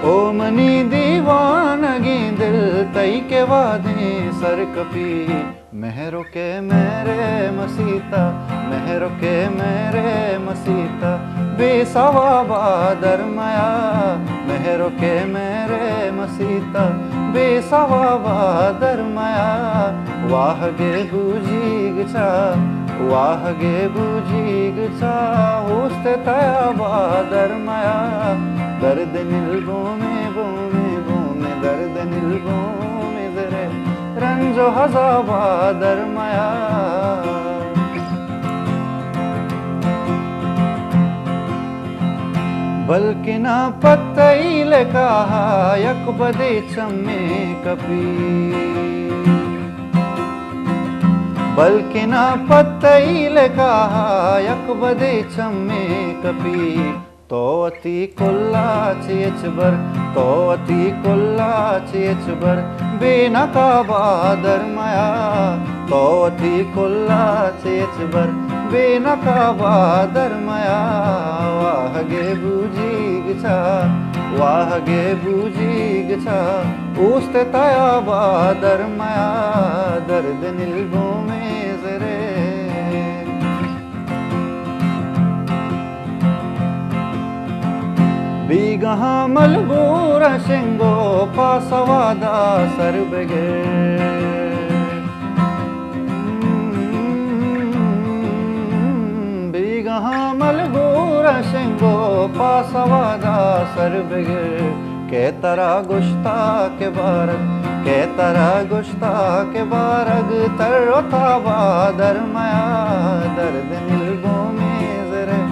او منی دیوانگیں دل، تئی کہ وادیں سر کپی۔ مہرو کے میرے مسیتا، مہرو کے میرے مسیتا، بے ثوابا درمیا۔ مہرو کے میرے مسیتا، بے ثوابا درمیا۔ واہگے بوجیگ چا، واہگے بوجیگ چا، اوست تیابا درمیا۔ درد نیل بومے، بومے، بومے، درد نیل بومے ذرے، رنج ہزابا درمیا، بلکنا پتئی لکاہا یک بدے چمے کپی، بلکنا پتئی لکاہا یک بدے چمے کپی۔ تو وتی کلا چہ ہچبر، تو وتی کلا چہ ہچبر بے نقابا درمیا، تو وتی کلا چہ ہچبر بے نقابا درمیا۔ واہگے بوجیگ چا، واہگے بوجیگ چا اوست تیابا درمیا، درد نیلگومے زرے۔ بیگہاں ملگوراں شنگ و پاسوادا سر بگر، بیگہاں ملگوراں شنگ و پاسوادا سر بگر۔ کہ ترا گشتا کہ بارگ، کہ ترا گشتا کہ بارگ تر و تابا درمیا، درد نیلگومے زرے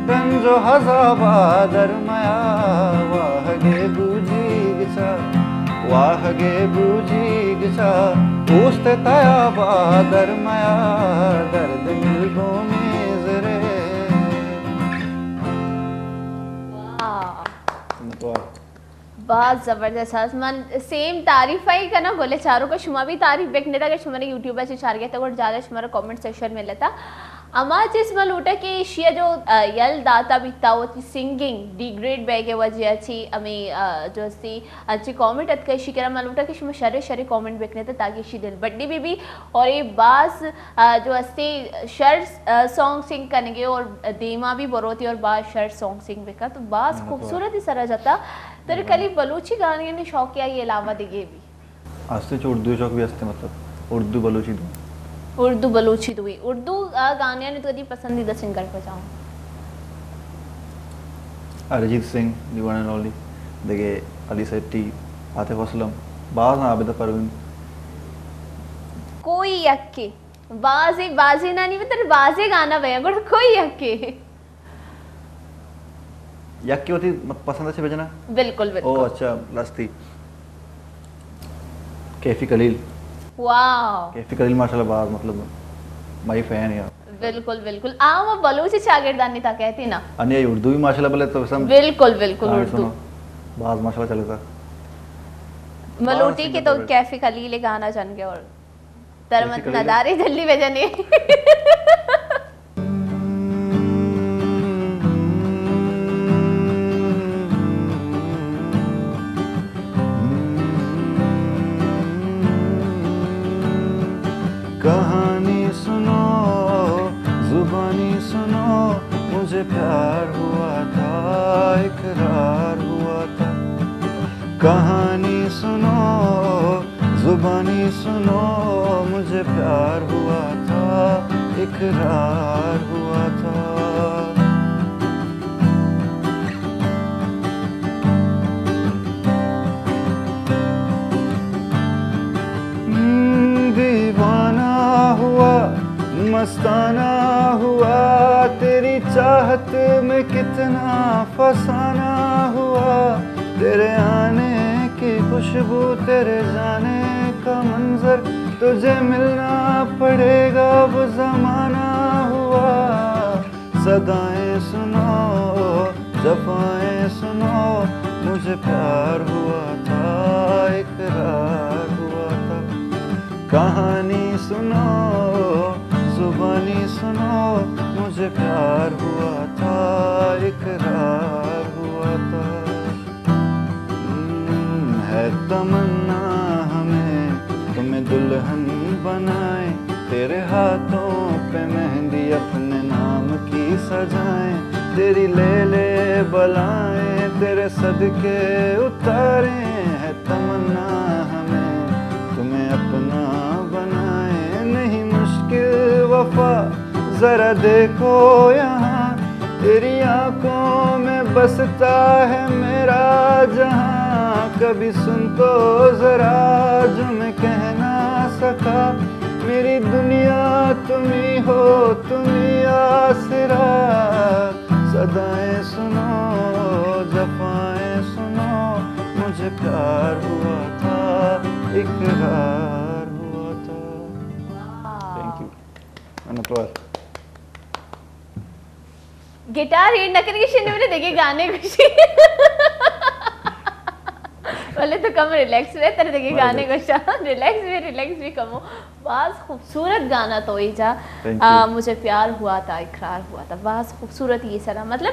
رنج و ہزابا درمیا۔ واہگے بوجیگ چا، واہگے بوجیگ چا اوست تیابا درمیا، درد نیلگومے زرے۔ واہ۔ واہ۔ باز زبردست است۔ من سیم تعریف ہی کنا، گلے چاروکا شما بھی تعریف بکنیت، اگر شما نے یوٹیوب چے چارگیتا گڑا جاگہ شمارا کمنٹ سیکشن ملتا۔ اما چیز من لوٹا کہ ایشیا جو، آ، یل داتا بیتا وتی سنگنگ ڈیگریڈ بیگے وجہ چی ہمیں، آ، جو استی انچی کامنٹ اتکا، ایشی کرا من لوٹا کہ شما شرے شرے کامنٹ بکنیت تاکہ ایشی دل بڈی بی بی۔ اور اے باز، آ، جو استی شر، آ، سانگ سنگ کنگے اور دیما بھی بروتی اور باز شر سانگ سنگ بکا تو باز منت وار۔ خوبصورتی سرا جتا۔ تر منت وار۔ کلی بلوچی گانیانی شوق یا یہ علاوہ دیگے بھی؟ ہستے چو اردو شوق بھی ہستے، مطلب اردو بلوچی دو۔ اردو بلوچی دوئی۔ اردو، آ، گانیانی تو دی پسندیدہ سنگر کو جاؤں؟ Arijit Singh, the one and only, دگہ علی سیٹھی، عاطف اسلم، باز ہیں، عابدہ پروین۔ کوئی یکے، بازے، بازے نہ نہیں، مطلب بازے گانا بیا، گڑا کوئی یکے۔ یکے وتی پسند چے بجنا؟ بالکل، بالکل۔ او اچھا، لستی۔ کیفی خلیل۔ واو۔ کیفی خلیل ماشاءاللہ باز، مطلب، مائی فین یا۔ بالکل، بالکل۔ آ، وہ بلوچی چاگردانی تا کہتی نا۔ انی اردو بھی ماشاءاللہ بلے تو سم-، بالکل، بالکل، کہانی اردو۔ سنو۔ باز ماشاءاللہ چلے تا۔ ملوٹی باز کے تو سنگت کیفی خلیل گانا جن کے اور تر مت ندارے جلدی بجنے۔ کہانی سنو، زبانی سنو، مجھے پیار ہوا تھا، اقرار ہوا تھا۔ کہانی سنو، زبانی سنو، مجھے پیار ہوا تھا، اقرار ہوا تھا۔ دیوانہ ہوا، مستانہ ہوا، تیری چاہت میں کتنا فسانہ ہوا۔ تیرے آنے کی خوشبو، تیرے جانے کا منظر، تجھے ملنا پڑے گا، وہ زمانہ ہوا۔ صدائیں سنو، جفائیں سنو، مجھے پیار ہوا تھا، اقرار ہوا تھا۔ کہانی سنو، زبانی سنو، مجھے پیار ہوا تھا، اقرار ہوا تھا۔ ہے تمنا ہمیں تمہیں دلہن بنائیں، تیرے ہاتھوں پہ مہندی اپنے نام کی سجائیں، تیری لے لے بلائیں، تیرے صدقے اتاریں۔ ہے تمنا ہمیں تمہیں اپنا بنائیں، نہیں مشکل وفا، ذرا دیکھو یہاں، تیری آنکھوں میں بستا ہے میرا جہاں۔ کبھی سن تو ذرا جو میں کہنا تکا، میری دنیا تمہیں ہو، تمہیں آسرا، صدائیں سنو، جفائیں سنو، مجھے پیار ہوا تھا، اقرار ہوا تھا۔ Thank you. An applause. Guitar ہیٹ نہ کنگی شنی، بلے دگہ گانے گوشی۔ بلے تو کم ریلیکس بے، ترا دگہ بلے۔ گانے گوشاں۔ ریلیکس بے، ریلیکس بے کمو۔ باز خوبصورت گانا تو ای جا۔ Thank you. آ، مجھے پیار ہوا تھا، اقرار ہوا تھا۔ باز خوبصورت یہ سرا، مطلب،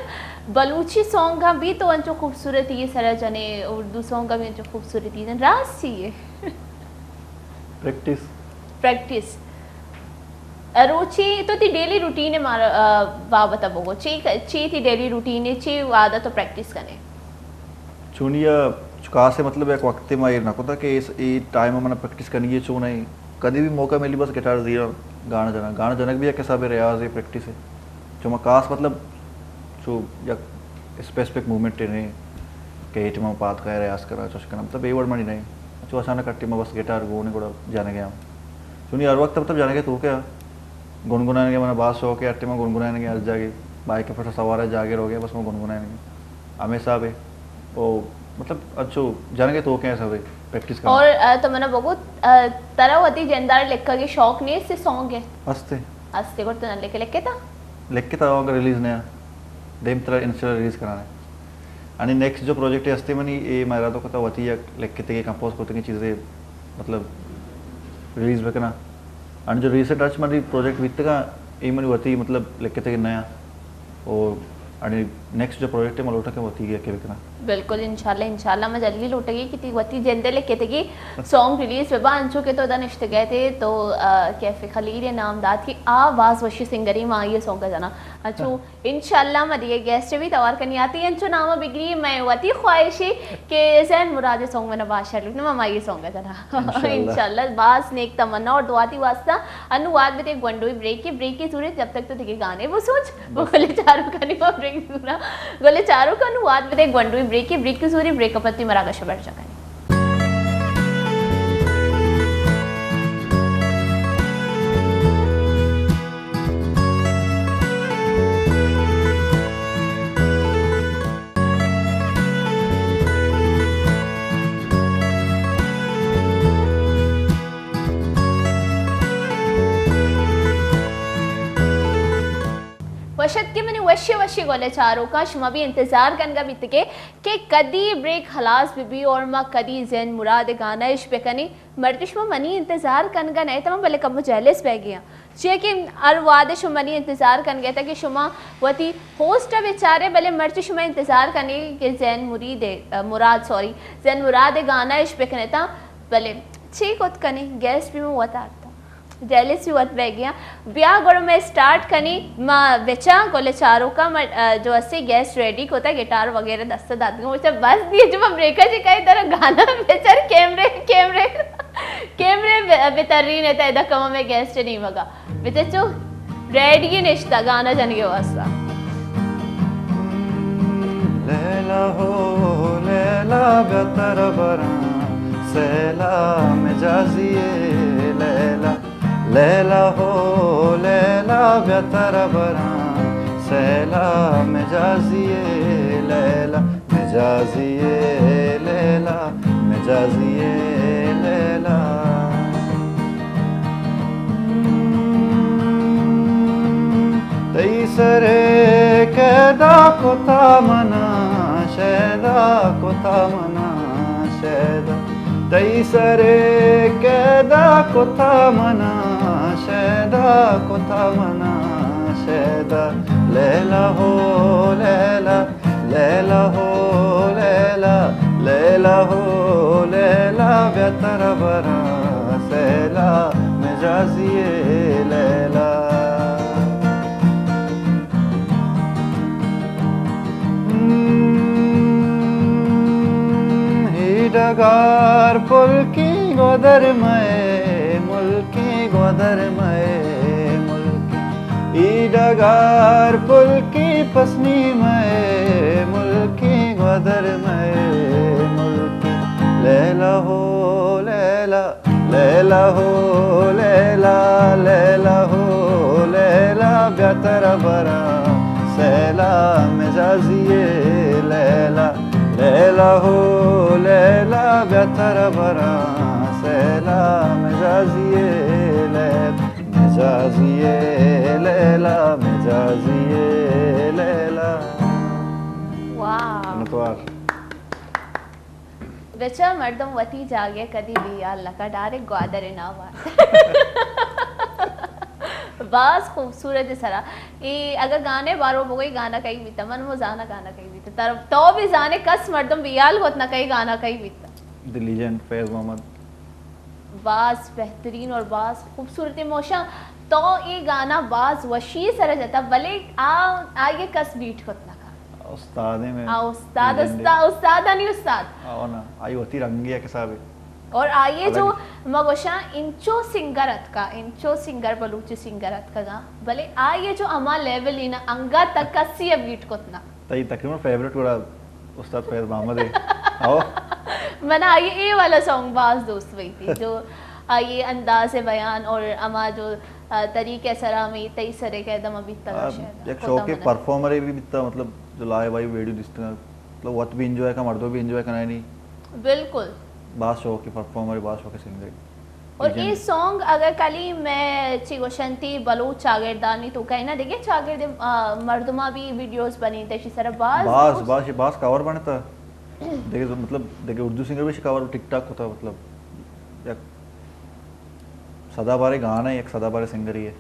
بلوچی سانگ ہم بھی تو انچو خوبصورت یہ سرا جنے، اردو سانگ ہم انچو خوبصورت یہ جن۔ راز چی ہے؟ پریکٹس۔ پریکٹس۔ روچے تو تی ڈیلی روٹین مارا، آ، بابت بگو۔ چی، چی تی ڈیلی روٹین، چی عادت و پریکٹس کنے؟ چونیا چکاسے، مطلب، یک وقتے ما ایر نہ کتا کہ اس، ای ٹائم منا پریکٹس کنگی چون ہے۔ کدی بھی موقع ملی بس گٹار زیرا گانا جنا۔ گانا جنگ بھی یک حساب ریاض ہے، پریکٹس ہے۔ چو ما خاص، مطلب، چو یک اسپیسیفک موومنٹ نے کہ اے ٹائم پاد کا ریاض کرا، چوش کنا، مطلب، اے وڑ منی نہیں۔ چو اچانک ہر ٹائم بس گٹار گون گڑا جنگے ہم۔ چونی ہر وقت، مطلب، جنگے تو کیا گنگنائنگے منا باز شوق ہے، ہر ٹائم گنگنائنگے ہر جاگے، بائیک پر سوار ہے، جاگے روگے، بس میں گنگنائنگے۔ ہمیں حساب ہے۔ او، مطلب، اچھو جنگے تو کیا سب ہے، پریکٹس کرنا۔ اور، آ، تو منا بگو، آ، ترا وتی جندار لکھگے شوق نہیں، اس سے سانگ ہے؟ ہستے۔ ہستے، گڑ تو نہ لکھے، لکھے تا؟ لکھے تا، اگر ریلیز نیا، دیم ترا انشاءاللہ ریلیز کرانے۔ انی نیکسٹ جو پروجیکٹ ہستے منی، اے ما ارادہ کتا وتی یک لکھتگی، کمپوز کرتگی چیزے، مطلب، ریلیز بکنا۔ انی جو ریسنٹ اچ منی پروجیکٹ بیتگا، اے منی وتی، مطلب، لکھتگی نیا۔ اور انی نیکسٹ جو پروجیکٹ ہے، ما لوٹا کہ وتی یک بکنا۔ بالکل، انشاءاللہ، انشاءاللہ، ما جلدی لوٹگی کہ تی وتی جندے لکھتگی سانگ ریلیز ببا، انچو کہ تو ادا نشتگے تے تو، آ، کیف خلیل نام دات کہ آ باز وشی سنگری، ما آئی سانگ جنا۔ اچھو، انشاءاللہ ما دیگہ گیسٹ بھی توار کنی آتی، انچو نام بگری، میں وتی خواہشی کہ زین مراد سانگ منا باز شر لگنے، ما آئی سانگ جنا۔ انشاءاللہ۔ انشاءاللہ، باز نیک تمنا اور دعاتی واسطہ۔ انو واد بتے گونڈوی بریک، بریک کی صورت، جب تک تو دیگہ گانے وہ سوچ، بالکل۔ گلے چارو کنی وہ بریک سورا۔ گلے چارو کنو واد بتے گونڈوی بریک، بریک کی صورت، بریک پتی مراگش بڑھ جا کنی۔ وش اتکے منی وشی وشی گلے چاروکاں، شما بھی انتظار کنگا بیتگے کہ کدی بریک خلاص بہ بی اور ما کدی زین مراد گانا اش بکنیں۔ مرچی شما منی انتظار کنگا نہ اتاں، بلے کمو جیلس بہ گیاں، چیا کہ ہر وہد شما منی انتظار کنگا اتاں کہ شما وتی ہوسٹ ء بچارے، بلے مرچی شما انتظار کنے کہ زین مرید ء، مراد، سوری، زین مراد ء گانا اش بکنے تاں، بلے چی کت کنے، گیسٹ بھی من وت آرتاں۔ جیلس بھی وت بہ گیاں۔ بیا گڑا میں اسٹارٹ کنی، ما بچاں گل چاروکاں، ما، آ، جو اسے گیسٹ ریڈی کوتا، گٹار وغیرہ دست داتگاں، بچا بس دیے جو ما بریکا چی کئی ترا گانا بچار، کیمرے، کیمرے، کیمرے بہ، بہ ترین ہے تا ادا کما میں گیسٹ نہیں مگا۔ بچا چو ریڈی نشتا گانا جنگے واسطہ۔ لیلا ہو لیلا، بیا ترا براں سیلا، مجازی لیلا۔ لیلا ہو لیلا، بیا ترا براں سیلا، مجازی لیلا، مجازی لیلا، مجازی لیلا۔ تئی سرے قیدا کتا منا، شیدا کتا منا، شیدا۔ تئی سرے قیدا کتا منا، شیدا کتا منا، شیدا۔ لیلا ہو لیلا، لیلا ہو لیلا، لیلا ہو لیلا، بیا ترا براں سیلا، مجازی لیلا۔ ہم، ای ڈگار پلکی گودر مئے ملکی، گودر مئے ملکی۔ ای ڈگار پلکی، پسنی مئے ملکی، گودر مئے ملکی۔ لیلا ہو لیلا، لیلا لیلا ہو لیلا، لیلا ہو لیلا، بیا ترا براں سیلا، مجازی لیلا۔ لیلا ہو لیلا، بیا ترا براں سیلا، مجازی لیلا، مجازی لیلا، مجازی لیلا۔ واہ۔ منتوار۔ بچار مردم وتی جاگہ کدی بیال نہ کا، ڈائریکٹ گوادر نام آت۔ باز خوبصورت سرا۔ اے اگہ گانے بارو بگوئی، گانا کئی بیتا؟ من مو زانا گانا کئی بیتا۔ تر تو بھی زانے، کس مردم بیال گوت نہ کئی گانا کئی بیتا۔ دی لیجنڈ فیض محمد۔ باز بہترین اور باز خوبصورت موشاں۔ تو اے گانا باز وشی سرا جتا، بلے آ، آئیے کس بیٹ کت نہ کا۔ استاد ہیں میں، آ، استاد، لیجنڈ ہے۔ استا-، استادانی استاد۔ آ، نا، آئی وتی رنگی ایک حساب ہے۔ اور آئیے جو الگ۔ ما گوشاں انچو سنگر اتکا، انچو سنگر، بلوچی سنگر اتکگا، بلے آئیے جو ہما لیول اینا انگا تک کسی بیٹ کت نہ۔ تئی تقریباً فیوریٹ گڑا استاد فیض محمد ہے۔ او۔ من آئی اے والا سانگ باز دوست بیتی، جو آئی انداز بیان اور اما جو، آ، طریقہ سرا میں تئی سرے کہ دم بیتا آ، شاید۔ یک شوقی پرفارمر بھی بیتا، مطلب جو لائیو آئی ویڈیو دیستا، مطلب وت بھی انجوائے کا، مردو بھی انجوائے کنائے نہیں۔ بالکل۔ باز شوقی پرفارمر، باز شوقی سنگر۔ اور اے سانگ اگر کلی میں چی گوشنتی بلوچ چاگردانی تو کہنا دیگه چاگرد، آ، مردما بھی ویڈیوز بنی تے چی سر باز باز، باز، باز کور بنتا۔ دیگه مطلب، دیگه اردو سنگر بھی کور ٹک ٹاک ہوتا، مطلب، یک سدا بارے گانا ہے، یک سدا بارے سنگر ہی ہے۔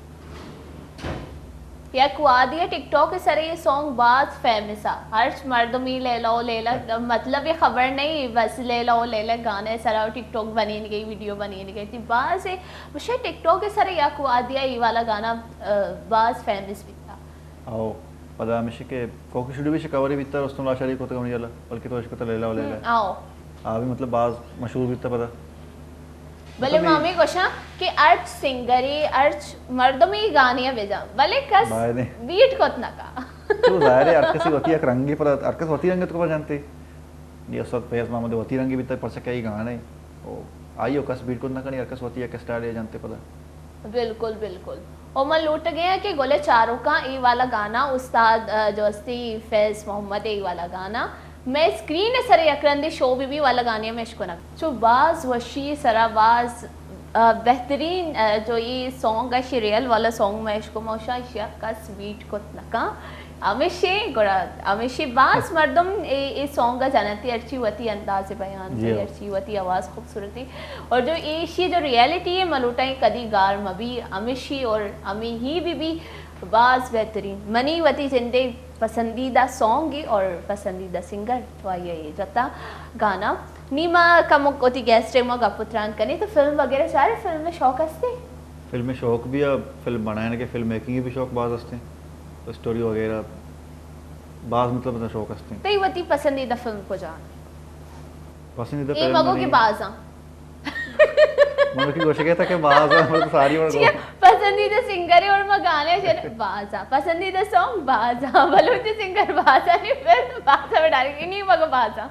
یک وادی ٹک ٹاک سرے یہ سانگ باز فیمس آ۔ ہرچ مردمی لیلا و لیلا، مطلب یہ خبر نہیں، بس لیلا و لیلا گانے سرا ٹک ٹاک بنین گئی، ویڈیو بنین گئی تھی۔ باز ہے، مجھے ٹک ٹاک سرے یک وادی یہ والا گانا، آ، باز فیمس بیتا۔ او، پدا ہمیشہ کہ کوکی شڈو بھی شکاوری بیتا، رستم لاشاری کو تو گمنی جالا، بلکہ تو اشکو تو لیلا و لیلا۔ ہم، آؤ۔ آ بھی مطلب باز مشہور بیتا پدا۔ بلے مطلب ما ہمیں گوشاں کہ ہرچ سنگرے، ہرچ مردمے گانے بجا، بلے کس باید ہے۔ بیٹ کت نہ کا۔ تو ظاہر ہے ہر کسی وتی یک رنگی پر، ہر کس وتی رنگ تو پر جانتے۔ یہ استاد فیض محمد وتی رنگی بیتا، پرچہ کئی گانے۔ او، آئی او کس بیٹ کت نہ کنی، ہر کس وتی یک اسٹائل جانتے پدا۔ بالکل، بالکل۔ او من لوٹ گیا کہ گلے چاروکاں ای والا گانا استاد، آ، جو استی فیض محمد ای والا گانا۔ میں اسکرین سر یک رندے شو بی بی والا گانے میں اشکنگ۔ چو باز وشی سرا باز، آ، بہترین، آ، جو یہ سانگ ہے، شی ریئل والا سانگ میں اشکو موشا اشیا کس بیٹ کت نکا۔ ہمیشہ گڑا، ہمیشہ باز مردم اے، اے سانگ جنتی ہرچی وتی انداز بیان جی۔ ہرچی وتی آواز خوبصورتی۔ اور جو ایشی جو ریئلٹی ہے ملوٹائیں کدی گار مبی ہمیشی اور ہمیں ہی بی بی باز بہترین۔ منی وتی جندے پسندیدہ سانگ اور پسندیدہ سنگر تو آئی ہے جتا گانا۔ نی ما کمک وتی گیسٹ ما گپ و تران کنے تو فلم وغیرہ چارے، فلم میں شوق ہستے؟ فلم میں شوق بھی ہے، فلم بنائیں کہ فلم میکنگ بھی شوق باز ہستے، اسٹوری وغیرہ باز مطلب اتنا شوق ہستے۔ تئی وتی پسندیدہ فلم کو جان؟ پسندیدہ اے فلم مگو منی کہ بازاں۔ من کی گوشگ ء تھا کہ باز آں، من تو ساری من چیا؟ گو- پسندیدہ سنگر اور ما گانے چے بازاں، پسندیدہ سانگ بازاں، بلوچی سنگر بازاں، نہیں فلم بازاں، میں ڈائریکٹ نہیں مگو بازاں۔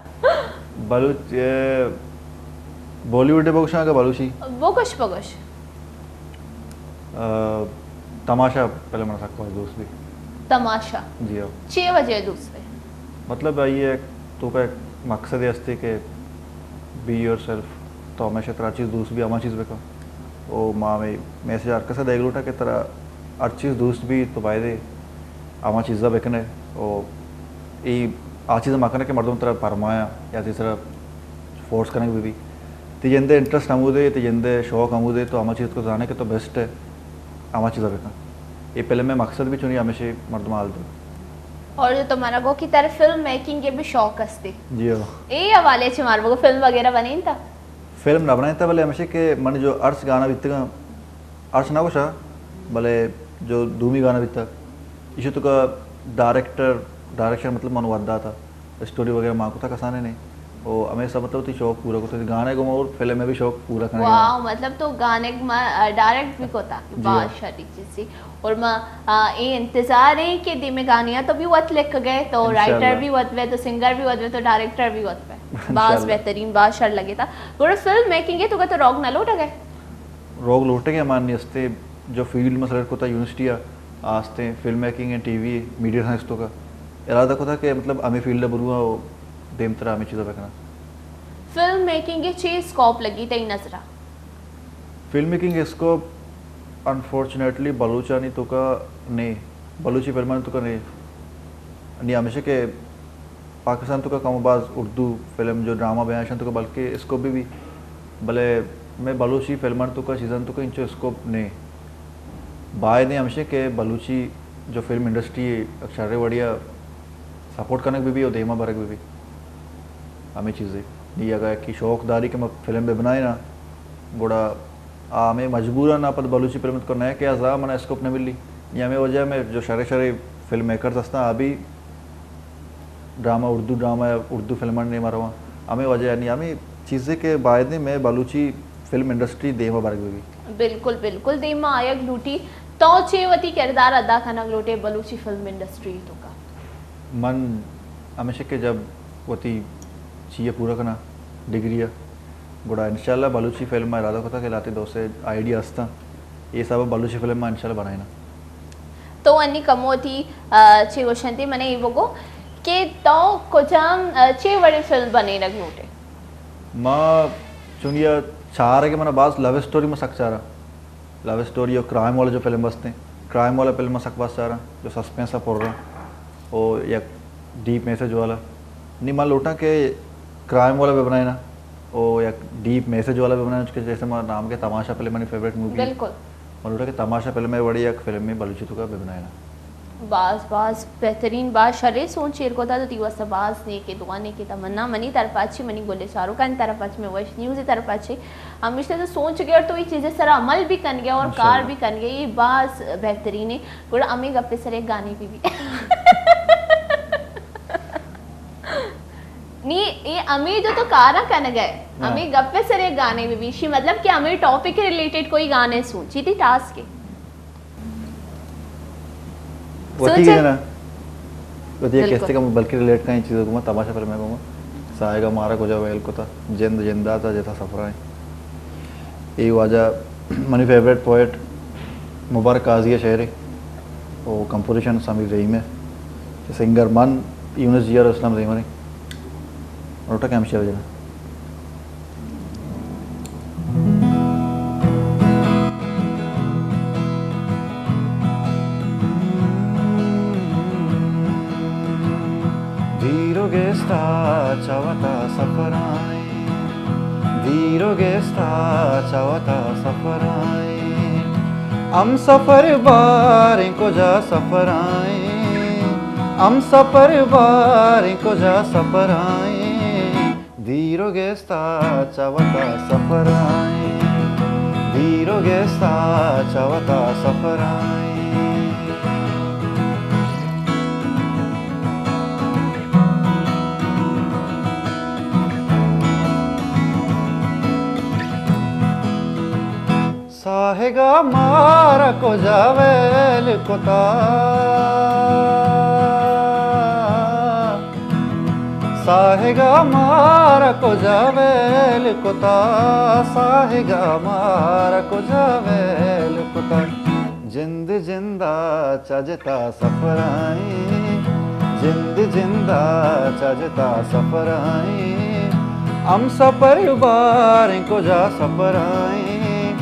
بلوچ، اے، بالی ووڈ بگوشاں کہ بلوچی؟ بگوش، بگوش۔ آ، تماشا پہلے من سک باز دوست بی۔ تماشا؟ جی ہاں۔ چے وجہ دوست بی؟ مطلب، آئی ایک تو کا ایک مقصد ہستے کہ بی یور سیلف، تو ہمیشہ ترا چیز دوست بی، ہما چیز بکا۔ او ما ہمیں میسج ہر کسا دیگ لوٹا کہ ترا ہر چیز دوست بی تو بایدے ہما چیزا بکنے۔ او ای آ چیز مکنے کہ مردم ترا پرمایا یا تیسرا فورس کنگ بہ بی۔ تئی جندے انٹرسٹ ہمودے، تئی جندے شوق ہمودے، تو ہما چیز کو زانے کہ تو بیسٹ ہے، ہما چیزا بکن۔ اے فلم میں مقصد بھی چونی ہمیشہ مردم حال دو۔ اور جو تمہارا گو کہ تر فلم میکنگ کے بھی شوق ہستے۔ جی ہاں۔ اے حوالے چھ مار بگو فلم وغیرہ بنین تا؟ فلم نہ بنائیں تا، بلے ہمیشہ کہ من جو ارس گانا بیتگا، ارس نہ گوشا، بلے جو دومی گانا بیتا، ایشی تو کا ڈائریکٹر، ڈائریکشن مطلب من ودا تھا۔ اسٹوری وغیرہ ما کتا کسانے نے۔ او ہمیں سب مطلب تئی شوق پورا کتا، گانے گو اور فلم میں بھی شوق پورا کرنے۔ واہ، مطلب تو گانے ما، آ، ڈائریکٹ بھی کتا، جی ہاں۔ بادشاہ ٹی چیز سی۔ اور ما، آ، اے انتظار ہیں کہ دیمے گانے تو بھی وت لکھ گئے، تو انشاءاللہ۔ رائٹر بھی وت بے، تو سنگر بھی وت بے، تو ڈائریکٹر بھی وت بے۔ باز انشاءاللہ۔ بہترین، باز شر لگے تا۔ گوڑا فلم میکنگ ہے تو کا تو روگ نہ لوٹا گئے؟ روگ لوٹگ ءَ، من نیستیں جو فیلڈ ما سلیکٹ کتا یونیورسٹی ءَ، آستیں فلم میکنگ ءَ، ٹی وی، میڈیا سائنس توکا ارادہ کتا کہ مطلب ہمیں فیلڈ ءَ برواں و دیمترا ہمیں چیزا بکناں۔ فلم میکنگ ءِ چے اسکوپ لگی تئی نظرا؟ فلم میکنگ اسکوپ انفارچونیٹلی بلوچانی توکا نے، بلوچی فلمانی توکا نے۔ نی ہمیشہ کہ پاکستان توکا کم و باز اردو فلم جو ڈرامہ بیاں، اشان توکا بلکہ اسکوپ بھی بھی، بلے میں بلوچی فلمان توکا چیزان توکا انچو اسکوپ نے۔ باید ہمیشہ کہ بلوچی جو فلم انڈسٹری اکثر وڑیا سپورٹ کنگ بھی بھی و دیما برگ بھی بھی۔ ہمیں چیزیں نی اگا کہ شوق داری کہ میں فلم بہ بنائیں نا، گڑا آ ہمیں مجبوراً آ پد بلوچی فلم تو نئے کہ آ زا منا اسکوپ نہ ملی۔ نی ہمیں وجہ میں جو شرے شرے فلم میکرز ہستاں، آ بھی ڈرامہ، اردو ڈرامہ، اردو فلمان نے مرواں۔ ہمیں وجہ نی ہمیں چیزیں کہ باید میں بلوچی فلم انڈسٹری دیما برگ بھی۔ بالکل، بالکل دیما آیگ لوٹی۔ تو چے وتی کردار ادا کنگ لوٹے بلوچی فلم انڈسٹری توکا؟ من ہمیشہ کہ جب وتی چیئے پورا کناں، ڈگری ءَ، گڑا انشاءاللہ بلوچی فلم ما ارادہ کتا کہ لاتے دو سے آئیڈیا ہستاں، اے حساب ءَ بلوچی فلم ما انشاءاللہ بنائیناں۔ تو انی کمو وتی، آ، چے گوشنتی منے اے بگو کہ تو کجام، آ، چے وڑیں فلم بنینگ لوٹے؟ ما چونیا چارگ ءَ منا باز لو اسٹوری ما سک چاراں۔ لو اسٹوری و کرائم والا جو فلم ہستیں، کرائم والا فلم ما سک باز چاراں، جو سسپنس ءَ پر رہا او یک ڈیپ میسج والا۔ نی من لوٹاں کہ کرائم والا بہ بنائیناں او یک ڈیپ میسج والا بہ بنائیناں، چونکہ جیسے ما نام کے تماشا فلم منی فیوریٹ مووی۔ بالکل۔ من لوٹاں کہ تماشا فلم ءِ وڑی یک فلم میں بلوچی توکا بہ بنائیناں۔ باز، باز بہترین، باز شریں سوچ ایر کتا، تو تی واسطہ باز نیکیں دعا، نیکیں تمنا منی طرفا چی، منی گل چاروکانی طرفا چی، میں وش نیوز طرفا چی۔ ہمیشہ تو سوچ گر تو اے چیزیں سرا عمل بھی کنگے اور کار بھی کنگے، یہ باز بہترین ہے۔ گڑا ہمیں گپے سرے گانے بھی بھی۔ نی، اے ہمیں جو تو کارا کنگے، ہمیں گپے سرے گانے بھی بھی، شی مطلب کہ ہمیں ٹاپک ریلیٹڈ کوئی گانے سوچی تھی ٹاسک کے۔ وتی سوچے؟ گنا، وتی یک بالکل۔ کستے کا بلکہ ریلیٹ کائیں چیزوں کو، تماشا فلم کو، ساہگا مارا کجا ویل کتا، جند جندا تا جتا سفرائیں۔ اے واجہ منی فیوریٹ پوئٹ مبارک قاضی ءِ شعر ہے، او کمپوزیشن سمیر رحیم ہے، سنگر من یونس جی آر اسلام زیمر ہیں۔ روٹا کیم شعر جنا۔ دیر و گستا چہ وتا سفرائیں، دیر و گستا چہ وتا سفرائیں، ہم سفر باریں کجا سفرائیں، ہم سفر باریں کجا سفرائیں۔ دیر و گستا چہ وتا سفرائیں، دیر و گستا چہ وتا سفرائیں۔ ساہگا مارا کجا ویل کتا، ساہگا مارا کجا ویل کتا، ساہگا مارا کجا ویل کتا۔ جند جندا چہ جتا سفرائیں، جند جندا چہ جتا سفرائیں، ہم سفر باریں کجا سفرائیں،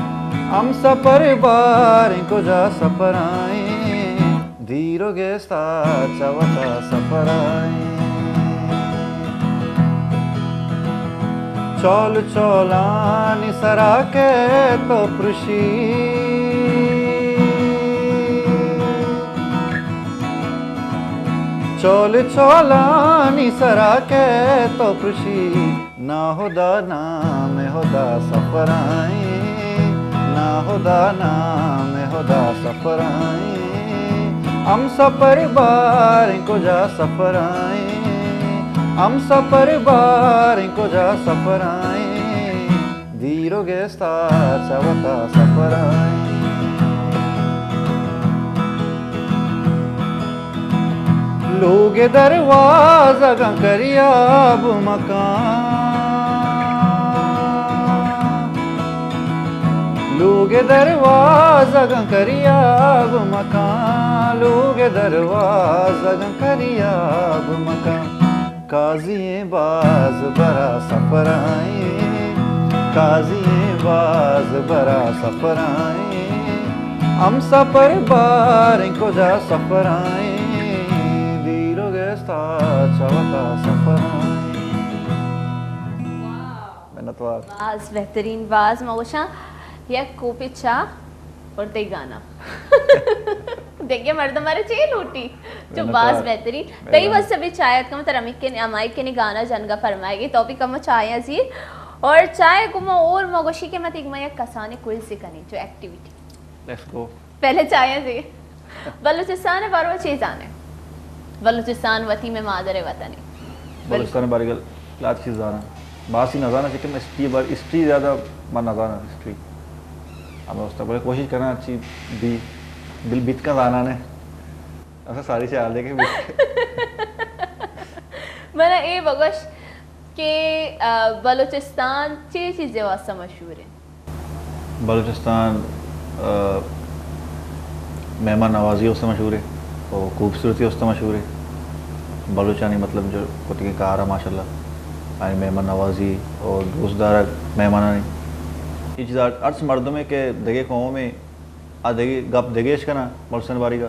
ہم سفر باریں کجا سفرائیں، دیر و گستا چہ وتا سفرائیں۔ چول چولانی سرا کہ تو پرشی، چول چولانی سرا کہ تو پرشی، ناہدا نام ہدا سفرائیں، ناہدا نام ہدا سفرائیں۔ ہم سفر باریں کجا سفرائیں، ہم سفر باریں کجا سفرائیں۔ دیر و گستا چہ وتا سفرائیں۔ لوگ دروازگاں کریاب مکان، لوگ دروازگاں کریاب مکان، لوگ دروازگاں کریاب مکان۔ قاضی باز برا سفرائیں، قاضی باز برا سفرائیں۔ ہم سفر باریں کجا سفرائیں، دیر و گستا چوتا سفرائیں۔ منتوار۔ باز بہترین، باز ما گوشاں یک کوپے چاہ اور تئی گانا۔ دگہ مردم مارا چے لوٹی؟ جو منتوار۔ باز بہترین۔ منتوار۔ تئی واسطہ بھی چاہ اتکم تر ہمیں کن، ہمائی کن گانا جنگا فرمائے گی، تو بھی کم چاہ ازی۔ اور چاہ کو ما اور ما گوشی کہ ما تیگ ما یک کسانے کوئز کنی جو ایکٹیویٹی۔ Let's go۔ پہلے چاہ ازی۔ بلوچستان بارو چی زانے؟ بلوچستان وتی میں مادر وطنی۔ بلوچستان بارے گل لات چیز زانا۔ باسی نہ زانا، چکہ میں ہسٹری بار، ہسٹری زیادہ من نہ زانا، ہسٹری۔ ہمیں مستقبل کوشش کرنا چی بھی، بل بیت کا زانا نے۔ ایسا ساری سے حال ہے کہ بیت۔ من اے بگوش کہ، آ، بلوچستان چی چیزیں واسطہ مشہور ہے؟ بلوچستان، آ، مہمان نوازی واسطہ مشہور ہے اور خوبصورتی واسطہ مشہور ہے۔ بلوچانی مطلب جو کتگیں کار ہے ماشاءاللہ، آئی مہمان نوازی اور دوست دارگ مہمانانی۔ یہ چیز ہر، ہر مردم ہے کہ دگہ قوم ہے، آ دگہ گپ دگہ اش کنا بلوچستان باری کا،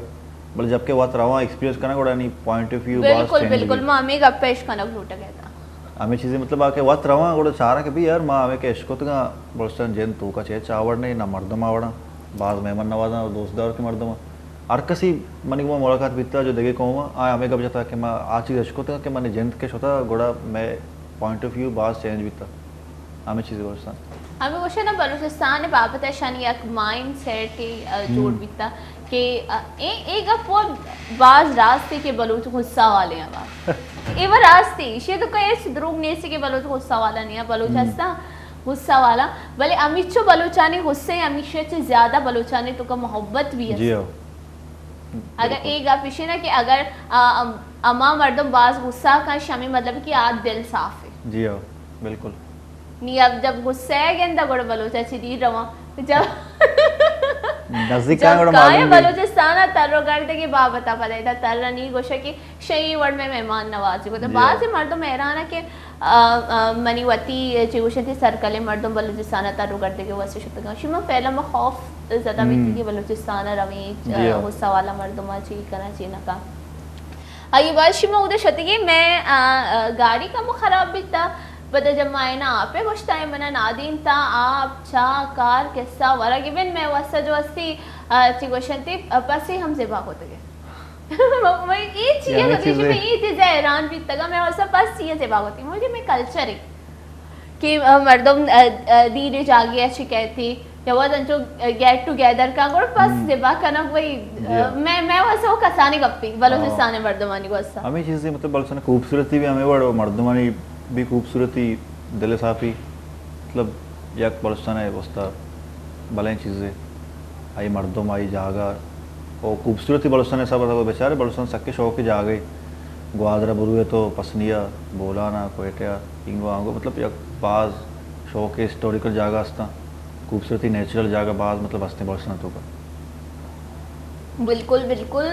بلے جبکہ وت رواں ایکسپیرینس کنا گڑا نی پوائنٹ آف ویو باز بالکل، چینج بالکل، بی۔ ما ہمیں گپ پیش کنگ لوٹگ اتاں۔ ہمے چیزے مطلب آ کہ وت رواں گڑا چاراں کہ بی یار ما ہمے کہ اشکتگاں بلوچستان جند توکا چہ ہچ آوڑ نہ، نہ مردم آوڑاں، باز مہمان نوازاں اور دوست دار کہ مردم۔ ہر کسی منی گوں ملاقات بیتا جو دگہ قوم آ، آ ہمے گپ جتا کہ ما آ چیز اشکتگاں کہ منی جند کہ شتا گڑا مئے پوائنٹ آف ویو باز چینج بیتا۔ ہمے چیز بلوچستان۔ ہمے گوشے نا بلوچستان بابت شانی یک مائنڈ سیٹ، آ، جوڑ بیتا۔ کہ، آ، اے، اے گپ و باز راستے کہ بلوچ غصہ والے ہیں باز۔ اے وہ راستے، ایشی تو کوئی ایسے دروگ نہیں سی کہ بلوچ غصہ والا نہیں ہے، بلوچ ہستا غصہ والا۔ بلے امیچو بلوچانی غصے ہمیشہ چے زیادہ بلوچانی تو کا محبت بھی ہے۔ جی ہاں۔ اگر اے گپ ایشی نا کہ اگر، آ، ام-، اما مردم باز غصہ کن شمی مطلب کہ آ دل صاف ہے۔ جی ہاں، بالکل۔ نی اب جب غصہ گندا گڑا بلوچا چی دیر رواں۔ جب نزدیک جب آن گڑا کائے معلوم بی۔ بلوچستان تر و گردگی بابتا پدا ایدا تر نی گوشا کہ شئی وڑ میں مہمان نوازی کو تو جی۔ بعض مردم حیران ہے کہ، آ، آ، منی وتی چی گوشتی سرکلے مردم بلوچستان تر و گردگی واسطے شتگاں۔ شما پہلا ما خوف زدہ بیتی کہ بلوچستان رویں، جی۔ غصہ والا مردم چی کنا چی نکا۔ آئی بعد شما اودا شتگی، میں، آ، آ، گاڑی کمو خراب بیتا، پدا جب ما اینا آپے گوشتا ہے منا نادین تا آپ چا کار قصہ ورگی بن میں واسطہ جو استی، آ، چی گوشنتی، آ، پسی ہم زیبا ہوتگے۔ میں یہ چیز یعنی ہوتی چیزیں۔ میں یہ چیز حیران بیتگا میں واسطہ پسی زیبا ہوتی مجھے میں کلچر ہے۔ کہ، آ، مردم، آ، آ، دیر جاگے اچ کہتی یا وت انچو گیٹ ٹوگیدر کا گڑ پس زبا کنگ وئی، جی ہاں۔ میں، میں واسہ وہ کسانی گپی بلوچستان مردمانی واسہ۔ ہمیں چیزیں مطلب بلوچستان خوبصورتی بھی ہمیں وڑ مردمانی بھی خوبصورتی دل صافی مطلب یک بلوچستان ہے واسطہ بلیں چیزیں آئی مردم آئی جاگہ او خوبصورتی بلوچستان حساب ءَ بیچارے بلوچستان سکیں شوقیں جاگہے۔ گوادر ءَ بروئے تو پسنی ءَ، بولان ءَ، کوئٹہ ءَ، اینگو آنگو مطلب یک باز شوقیں ہسٹوریکل جاگہ استاں۔ خوبصورتی نیچرل جاگہ باز مطلب استیں بلوچستان ءِ توکا۔ بالکل، بالکل۔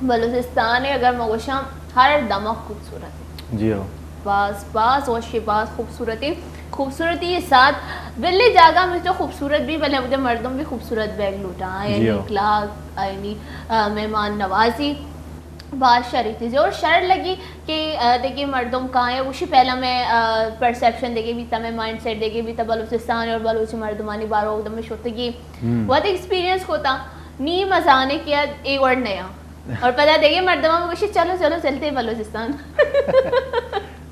بلوچستان ءَ اگر ما گوشاں ہر دمگ خوبصورت ہے۔ جی ہاں۔ باز، باز وشی، باز خوبصورتی، خوبصورتی کے ساتھ بلے جاگہ میں تو خوبصورت بھی، بلے ہمودے مردم بھی خوبصورت بیگ لوٹا، جی یعنی ہاں۔ اخلاق، یعنی، آ، مہمان نوازی، باز شری چیزیں اور شر لگی کہ، آ، دیکھیے مردم کہاں ہے، اسی پہلا میں، آ، پرسپشن دیکھے بھی تھا، میں مائنڈ سیٹ دیکھے بھی تھا، بلوچستان اور بلوچ مردمانی بارو دم میں شوتگی، ہم۔ وقت ایکسپیرینس کو تھا، نی مزانے کیا اے ورڈ نیا۔ اور پدا دیگے مردماں گوشی، چلو، چلو، چلتے ہیں بلوچستان۔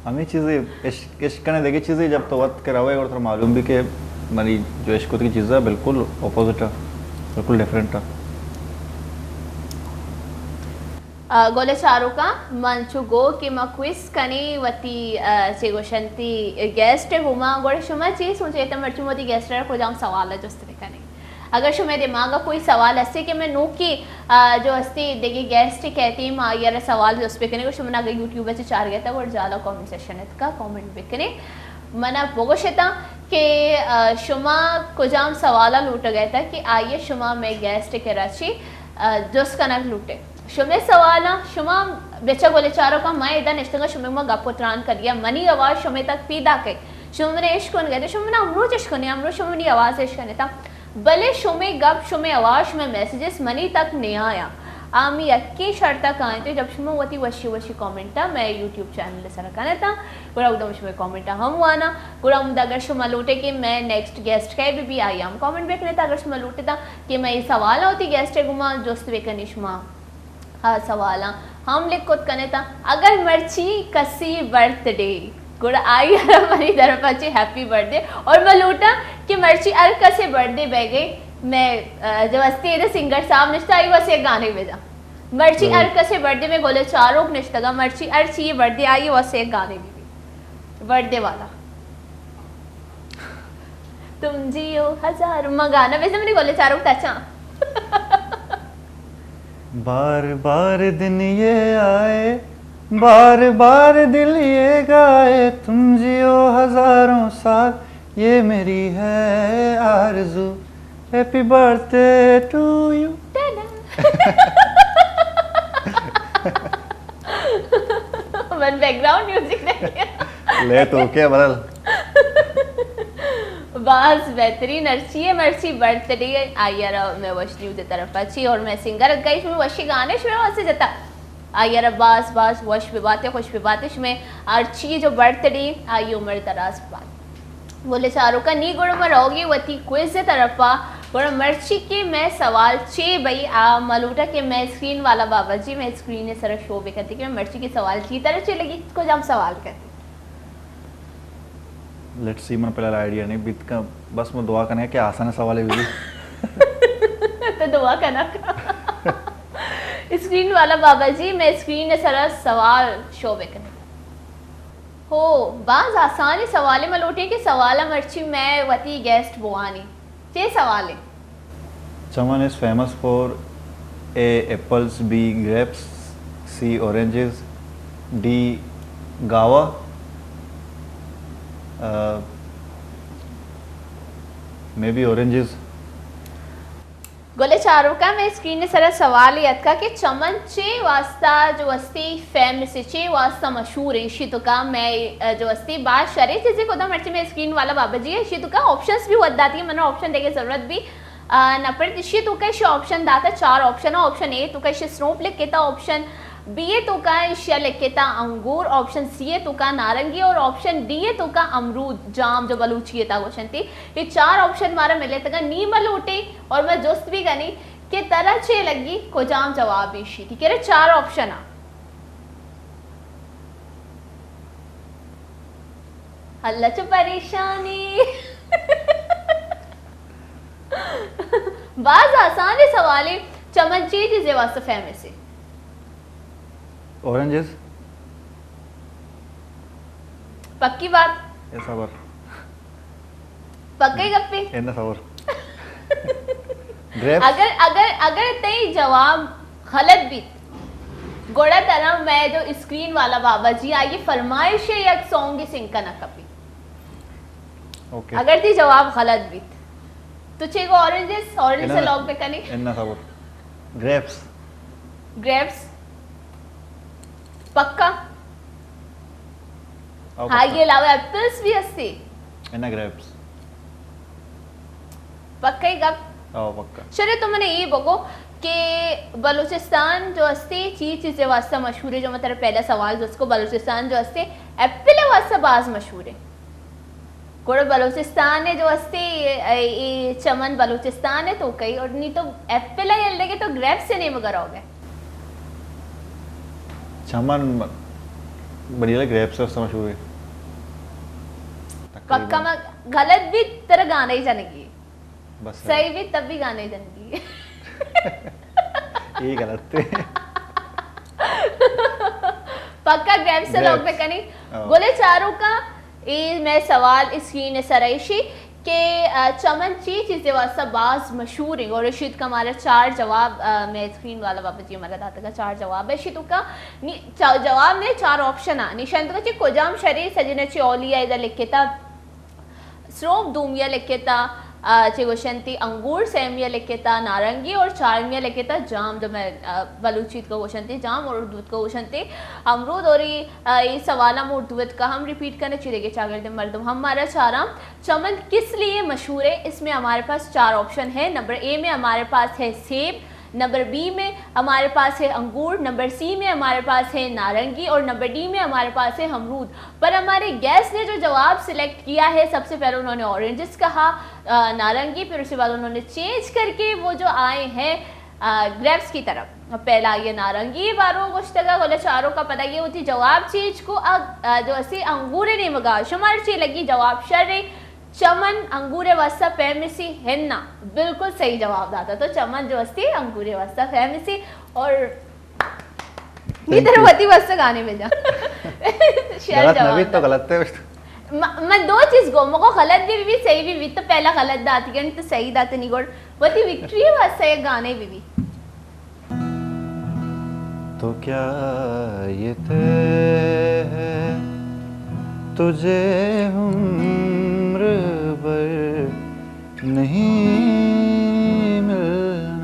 ہمیں چیزیں عشق، عشق کنے دیگے چیزیں جب تو وقت کے روے اور تو معلوم بھی کہ منی جو عشق ہوتی چیزیں بالکل اپوزٹ ہے، بالکل ڈفرنٹ ہے۔ آ، گل چاروکاں، من چو گو کہ ما کوئز کنے وتی، آ، چے گوشنتی گیسٹ گوما، گوڑے شما چی سوچے تا مرچی موتی گیسٹ کجام سوال جست بکنے؟ اگر شمئے دماغ ءَ کوئی سوال ہستے کہ میں نوکی، آ، جو ہستے دگہ گیسٹ کہتے ما آئی ءَ را سوال جست بکنے، گڑا شما اگر یوٹیوب ءَ چہ چار گئے تا گڑا جالا کمنٹ سیکشن اتکا کمنٹ بکنے۔ منا بگوشتا کہ، آ، شما کجام سوالا لوٹگا اتاں کہ آئی ءَ شما مئے گیسٹ ءِ کرا چی، آ، جست کنگ لوٹے؟ شمئے سوالاں شما بچا گلیں چاروکاں، من ادا نشتگاں، شمئے ما گپ و تران کریاں، منی آواز شمئے تک پیداک ایں۔ شما منا اشکنگا اتاں، شما منا امروچ اشکنے، امروچ شما منی آواز اشکنے تا۔ بلے شمئے گپ، شمئے آواز، شمئے میسجز منی تک نیایاں۔ آ ہمے یکیں شرطا کاینت، جب شما وتی وشی وشی کامنٹاں مئے یوٹیوب چینل ءِ سرا کنتاں، گڑا اود ءَ من شمئے کامنٹاں ہم واناں۔ گڑا ہمدا اگر شما لوٹے کہ مئے نیکسٹ گیسٹ کئے بہ بی، آئی ءَ ہم کامنٹ بکنیت۔ اگر شما لوٹتاں کہ مئے اے سوالاں وتی گیسٹ ءِ گوما جست بکنی، شما آ سوالاں ہم لکھ کت کنتاں۔ اگر مرچی کسی برتھ ڈے، گڑا آئی ءَ را منی طرفا چہ ہیپی برتھ ڈے۔ اور من لوٹاں کہ مرچی ہر کسے برتھ ڈے بیگے، مئے، آ، جو ہستی ادھر سنگر صاحب نشتہ، آئی واسطہ یک گانے بجا۔ مرچی ہر کسے برتھ ڈے، مئے گلیں چاروک نشتگاں، مرچی ہر چی برتھ ڈے، آئی واسطہ یک گانے بہ بی۔ برتھ ڈے والا۔ تم جیو ہزار، ما گانا بزن، منی گلیں چاروک تچاں۔ بار بار دن یہ آئے، بار بار دل یہ گائے، تم جیو ہزاروں سال، یہ میری ہے آرزو۔ Happy birthday to you. TADA. من بیک گراؤنڈ میوزک نہیں کیا۔ لے تو کیا بدل۔ باز بہترین، ہرچی ہے، مرچی برتھ ڈے آئی ءَ را مئے وش نیوز ءِ طرفا چی، اور مئے سنگر اتکا، شمئے وشی گانے شمئے واسطہ جتا۔ آئی ءَ را باز باز وش بباتے، خوش بباتے، شمئے ہرچی جو برتھ ڈے آئی عمر دراز بات۔ گلیں چاروکاں، نی گڑا ما روگی وتی کوئز ءِ طرفا۔ گڑا مرچی کہ مئے سوال چے بئی، آ ما لوٹاں کہ مئے اسکرین والا بابا جی مئے اسکرین ءِ سرا شو بکنت کہ مرچی کہ سوال چی طرح چے لگی، کجام سوال کئیت۔ لیٹس سی، من پہلا آئیڈیا نہیں بیت کا، بس من دعا کنگا کہ آسان سوالے بہ بی۔ تو دعا کنگ۔ اسکرین والا بابا جی مئے اسکرین ءِ سرا سوال شو بکنت۔ ہو، باز آسانیں سوالے، من لوٹیں کہ سوالا مرچی مئے وتی گیسٹ بوانی۔ چے سوالے؟ Chaman is famous for A, apples, B, grapes, C, oranges, D, guava, uh, maybe oranges. گلیں چاروکاں، مئے اسکرین ءِ سرا سوالے اتکا کہ چمن چے واسطہ جو استی فیمس، چے واسطہ مشہور ایں، ایشی توکا مئے، آ، جو استی باز شریں چیزے کتا، مرچی مئے اسکرین والا بابا جی ایں، ایشی توکا آپشنز بھی وت داتی، منا آپشن دیگے ضرورت بھی، آ، نہ پڑت۔ ایشی توکا ایشی آپشن داتا، چار آپشن، آپشن اے توکا ایشی سروپ لکھتا، آپشن بی ءِ توکا ایشی لکھتا انگور، آپشن سی ءِ توکا نارنگی اور آپشن ڈی ءِ توکا امرود، جام جو بلوچی ءِ تہا گوشنتی۔ اے چار آپشن مارا ملتگا، نی ما لوٹیں اور ما جست بھی کنیں کہ ترا چے لگی کجام جواب ایشی تھی؟ کہ چار آپشن آ۔ اللہ چو پریشانی۔ باز آسانیں سوالے، چمن چے چیزے واسطہ فیمس ایں؟ اورنجز۔ پکی بات؟ اے صبر۔ پکئی گپے؟ اے نہ صبر۔ گریپس؟ اگر، اگر، اگر تئی جواب غلط بیت، گڑا ترا مئے جو اسکرین والا بابا جی آئی فرمائش ءِ یک سانگے سنگ کنگ کپی۔ اوکے۔ اگر تئی جواب غلط بیت، تو چے گو اورنجز، اورنجز لاک بکنی؟ اے نہ صبر۔ گریپس۔ گریپس۔ پکا؟ او، ہاں، پکا۔ یہ علاوہ ایپلز بھی ہستی۔ اے نہ گریپس۔ پکئی گپ؟ او، پکا۔ شرے، تو منا اے بگو کہ بلوچستان جو ہستی، چی چیزے واسطہ مشہور ایں؟ جو مئے ترا پہلا سوال جست کو، بلوچستان جو ہستی، ایپل واسطہ باز مشہور ایں۔ گڑا بلوچستان ءِ جو ہستی، اے، اے چمن بلوچستان ءِ توکئی، اور نی تو ایپل ءَ یل دے کہ تو گریپس ءِ نیمگا روگ ئے۔ چمن بڑی گریپس ءِ واسطہ مشہور ایں۔ تقریباً۔ پکا؟ ما غلط بیت ترا گانے جنگی۔ بس۔ صحیح بیت تب بھی گانے جنگی۔ اے غلط ایں۔ پکا گریپس ءَ لاک بکنی؟ او۔ گلیں چاروکاں، اے مئے سوال اسکرین ءِ سرا ایشی کہ، آ، چمن چی چیزے واسطہ باز مشہور ایں؟ اور ایشی توکا مارا چار جواب، آ، مئے اسکرین والا بابا جی مارا داتگا، چار جواب ایشی توکا۔ نی-، چا-، جواب نے، چار آپشن آ۔ نشان توکا چی کجام شریں؟ سجن ءَ چی اولی ءَ ادا لکھتا۔ سروپ دومیا لکھتا، آ، چے گوشنتی انگور، سیمیا لکھتا نارنگی اور چارمیا لکھتا جام، جو میں، آ، بلوچی تو گوشنتی جام اور اردو تو گوشنتی امرود۔ اور یہ، آ، یہ سوال ہم اردو کا ہم ریپیٹ کرنے چی رہے گے، چاگردے مردم ہم ہمارا چارا۔ چمن کس لیے مشہور ہے؟ اس میں ہمارے پاس چار آپشن ہے۔ نمبر اے میں ہمارے پاس ہے سیب، نمبر بی میں ہمارے پاس ہے انگور، نمبر سی میں ہمارے پاس ہے نارنگی اور نمبر ڈی میں ہمارے پاس ہے امرود۔ پر ہمارے گیسٹ نے جو جواب سلیکٹ کیا ہے، سب سے پہلے انہوں نے اورنجز کہا، آ، نارنگی، پھر اس کے بعد انہوں نے چینج کر کے وہ جو آئے ہیں، آ، گریپس کی طرف۔ پہلا یہ نارنگی بارو گوشتگا، گلے چاروں کا پتہ یہ ہوتی جواب چینج کو، آ، آ، جو اسی انگور نیمگا۔ شمار چی لگی جواب شر ہے؟ چمن انگور واسطہ فیمس ہی ہننا۔ بالکل صحیح جواب داتا۔ تو چمن جو استی انگور واسطہ فیمس ہی۔ اور نی ترا وتی واسطہ گانے بجا۔ شر غلط نہ جواب بیت تو داتا۔ غلط ہے۔ م-، من دو چیز گو، مگو غلط بھی بھی صحیح بھی بھی تو پہلا غلط داتی گن تو صحیح داتے نہیں گوڑ۔ وتی وکٹری واسطہ ایک گانے بھی بھی۔ تو کیا یہ طے ہے تجھے عمر بھر نہیں ملنا؟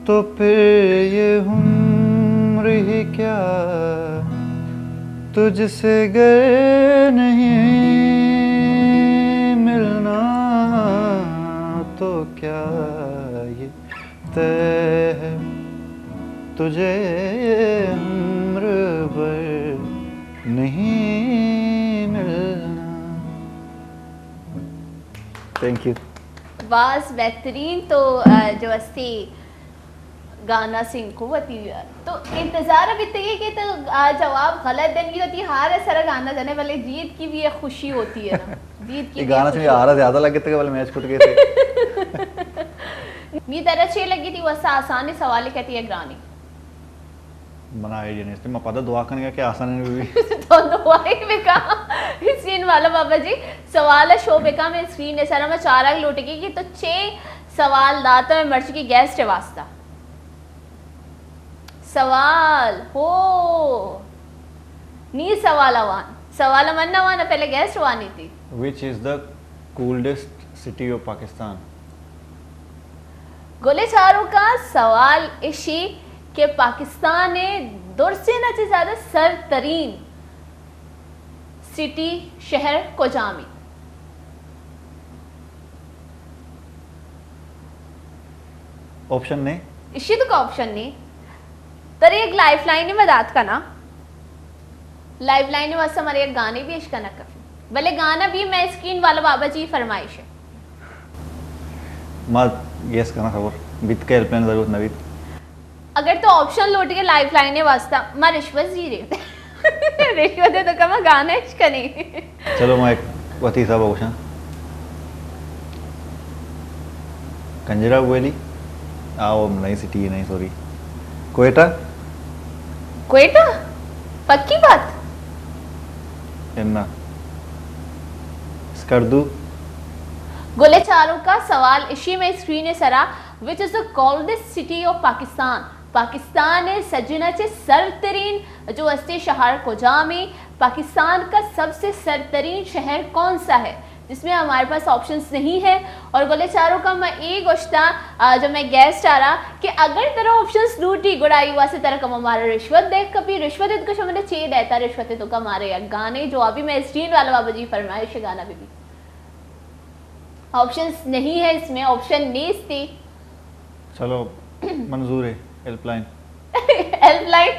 تو پھر یہ عمر ہی کیا تجھ سے گر نہیں ملنا؟ تو کیا یہ طے ہے تجھے عمر بھر نہیں ملنا؟ Thank you. باز بہترین۔ تو، آ، جو استی گانا سنکو وتی، تو انتظار بیتگی کہ تو، آ، جواب غلط دنگی، تو تی ہار سر گانا جنے، بلے جیت کی بھی ایک خوشی ہوتی ہے نا۔ جیت کی یہ بھی گانا ایک سے خوشی ہارا ہوتی ہے۔ زیادہ لگے تھے، بلے میچ کھٹ گئے تھے۔ نی ترا چے لگی تھی وسا آسانی سوال کہتی ہے گرانی؟ منا آئیڈیا نہیں، اس میں پتہ دعا کرنے کا کیا آسان ہے بھی۔ تو دعا ہی بکا۔ اسکرین والا بابا جی، سوال شو بکا، میں اسکرین نے سارا میں چارگ لوٹگی کہ تو چے سوال داتا میں مرچی کی گیسٹ واسطہ۔ سوال، ہو۔ نی سوال وان۔ سوال من نہ وانا، پہلے گیسٹ وانی تھی۔ Which is the coldest city of Pakistan? گلے چاروکاں، سوال اشی کہ پاکستان ء درسینا چہ زیادہ سرد ترین سٹی، شہر کجامی؟ آپشن نے؟ اشی تو کا آپشن نے؟ ترے ایک لائف لائن میں دات کنا۔ لائف لائن واسطہ ہمارے ایک گانے بھی اشکنا کفی۔ بلے گانا بھی میں اسکرین والا بابا جی فرمائش ہے۔ ما گیس کنا خبر بیت کہ ہیلپ لائن ضرورت نہ بیت۔ اگر تو آپشن لوٹ کے لائف لائن واسطہ، ما رشوت زیرے۔ رشوت ہے تو کما گانا اش کنی۔ چلو، ما ایک وتی حساب گوشاں۔ کنجرا ویلی؟ آ، وہ نئی سٹی ہے، نئی، سوری۔ کوئٹہ؟ کوئٹہ؟ پکی بات؟ انا۔ اسکردو؟ گلے چاروں کا سوال اشی میں اسکرین سرا، which is the coldest city of Pakistan؟ Pakistan ء سجنا چہ سرد ترین جو استے شہر کجام ہے؟ پاکستان کا سب سے سرد ترین شہر کون سا ہے؟ جس میں ہمارے پاس آپشنز نہیں ہے۔ اور گلے چاروں کا میں اے گوشتا، آ، جو میں گیسٹ آ رہا کہ اگر ترا آپشنز لوٹی گڑا ای واسطے ترا کم ہمارا رشوت دے کپی، رشوت ات کش ہمارا چے دیتا، رشوت تو کا ہمارے یک گانے جو ابھی میں اسکرین والا بابا جی فرمائش گانا بھی بھی۔ آپشنز نہیں ہے، اس میں آپشن نیستی۔ چلو، منظور ہے، ہیلپ لائن۔ Help line?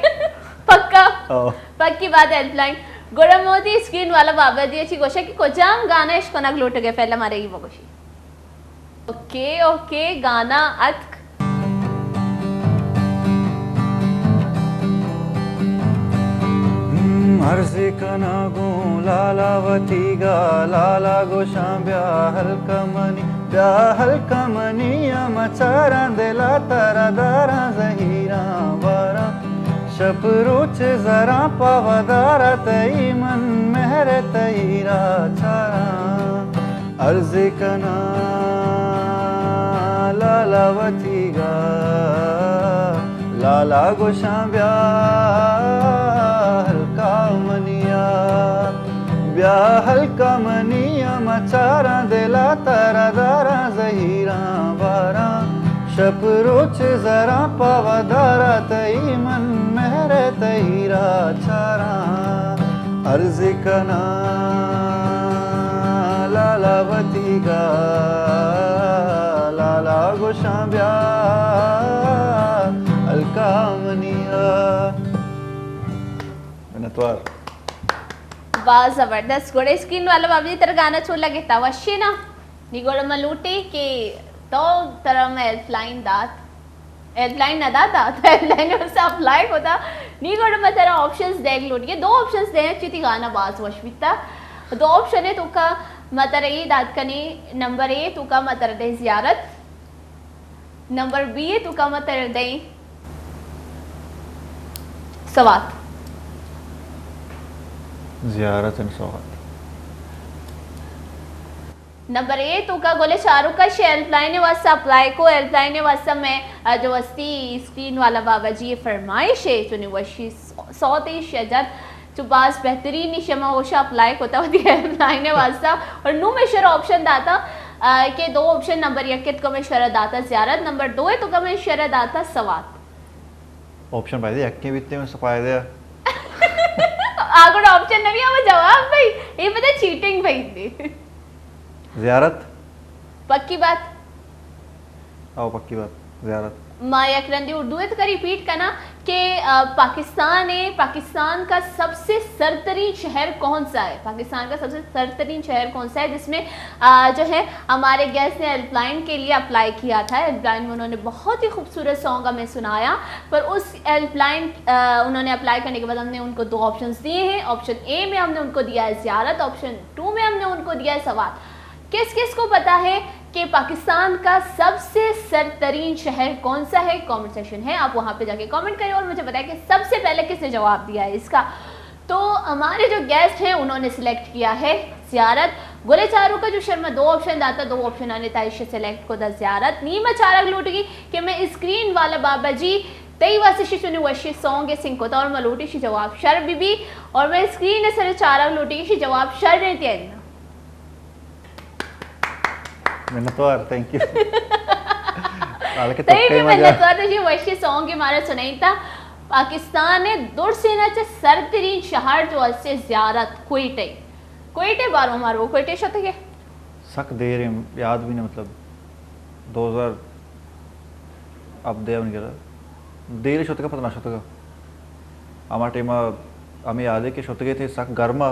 پکا؟ او۔ پکی بات ہے، ہیلپ لائن۔ گڑا موتی اسکرین والا بابا جی اچھی گوشا کہ کجام گانا اش کنگ لوٹ گئے، پہلے ہمارے ہی بگوشی۔ اوکے، اوکے، گانا اتک۔ ہم، عرض کناں گوں لالا وتیگا، لالا گوشاں بیا ہلک منی، بیا ہلک منی، ہم چاراں دلا ترا داراں زہیراں باراں، شپ روچ زراں پہ ودارا تئی من مہر تئی را چاراں۔ عرض کناں لالا وتیگا، لالا گوشاں بیا ہلکا منیا، یا ہلکا منی ہم چاراں، دلا ترا داراں، زہیراں باراں، شپ روچ زراں پہ ودارا، تئی من مہر تئی را چاراں، عرض کناں لالا وتیگا، لالا گوشاں بیا ہلکا منی آ۔ منتوار۔ باز زبردست۔ گڑا اسکرین والا بابا جی، ترا گانا چون لگتا؟ وشی نا؟ نی گڑا ما لوٹی کہ تو، ترا میں ہیلپ لائن دات، ہیلپ لائن نہ داتا، تو ہیلپ لائن واسطہ اپلائی کتا۔ نی گڑا ما ترا آپشنز دیگ لوٹی، دو آپشنز دے، چی تی گانا باز وش بیتا۔ دو آپشن ہے تو کا، ما ترا اے دات کنی، نمبر اے تو کا ما ترا دے زیارت، نمبر بی ء تو کا ما ترا دئیں سوات۔ زیارت اینڈ سوات۔ نمبر اے تو کا گل چاروکا شے ہیلپ لائن واسطہ اپلائی کو، ہیلپ لائن واسطہ میں، آ، جو وستی اسکرین والا بابا جی فرمائش ہے، چونی وشی سو-، سوت شجت چو باز بہترین، شما ہوشا اپلائی کتا وتی ہیلپ لائن واسطہ۔ اور نو میں شر آپشن داتا، آ، کہ دو آپشن، نمبر یک ات کو میں شر داتا زیارت، نمبر دو ات کو میں شر داتا سوات۔ آپشن بایدے یکیں بیتے، میں سپائے دیا۔ آگوڑ آپشن نبی، ہمیں جواب بھائی، یہ پتہ چیٹنگ بھائی دے۔ زیارت؟ پکی بات؟ او پکی بات، زیارت۔ ما یک رندی اردو ات کا ریپیٹ کنا کہ، آ، پاکستان ہے، پاکستان کا سب سے سرترین شہر کون سا ہے؟ پاکستان کا سب سے سرترین شہر کون سا ہے، جس میں، آ، جو ہے ہمارے گیسٹ نے ہیلپ لائن کے لیے اپلائی کیا تھا۔ ہیلپ لائن میں انہوں نے بہت ہی خوبصورت سانگ ہمیں سنایا، پر اس ہیلپ لائن، آ، انہوں نے اپلائی کرنے کے بعد ہم نے ان کو دو آپشنز دیے ہیں۔ آپشن اے میں ہم نے ان کو دیا ہے زیارت، آپشن ٹو میں ہم نے ان کو دیا ہے سوات۔ کس کس کو پتا ہے کہ پاکستان کا سب سے سر ترین شہر کون سا ہے؟ کمنٹ سیکشن ہے، آپ وہاں پہ جا کے کمنٹ کریں اور مجھے بتائیں کہ سب سے پہلے کس نے جواب دیا ہے اس کا۔ تو ہمارے جو گیسٹ ہیں، انہوں نے سلیکٹ کیا ہے زیارت۔ گلے چاروں کا جو شرما دو آپشن داتا، دو آپشن آنے تھا، اسے سلیکٹ کو دا زیارت۔ نیما چارگ لوٹ گئی کہ میں اسکرین والا بابا جی تئی واسطے شی چونی وشی سانگ سنگ کو تا اور میں لوٹی شی جواب شر بی بی، اور میں اسکرین سر چارگ لوٹی شی جواب شر نہیں تھی۔ منتوار، تھینک یو۔ حالانکہ تئی ترکے بھی ما جا- منتوار، تو جی وشی سانگ مارا سنائی تا۔ پاکستان ہے دور سینا چہ سرترین شہر جو اسے زیارت کوئٹہ۔ کوئٹہ بارو مارو، کوئٹہ شتگے؟ سک دیر ہیں، یاد بھی نہیں، مطلب، دو ہزار اب دے ہم نہیں کرا۔ دیر شتگا، پتہ نہ شتگا۔ ہما ٹائم ء ہمے حال ء کہ شتگ ات سک گرم ء،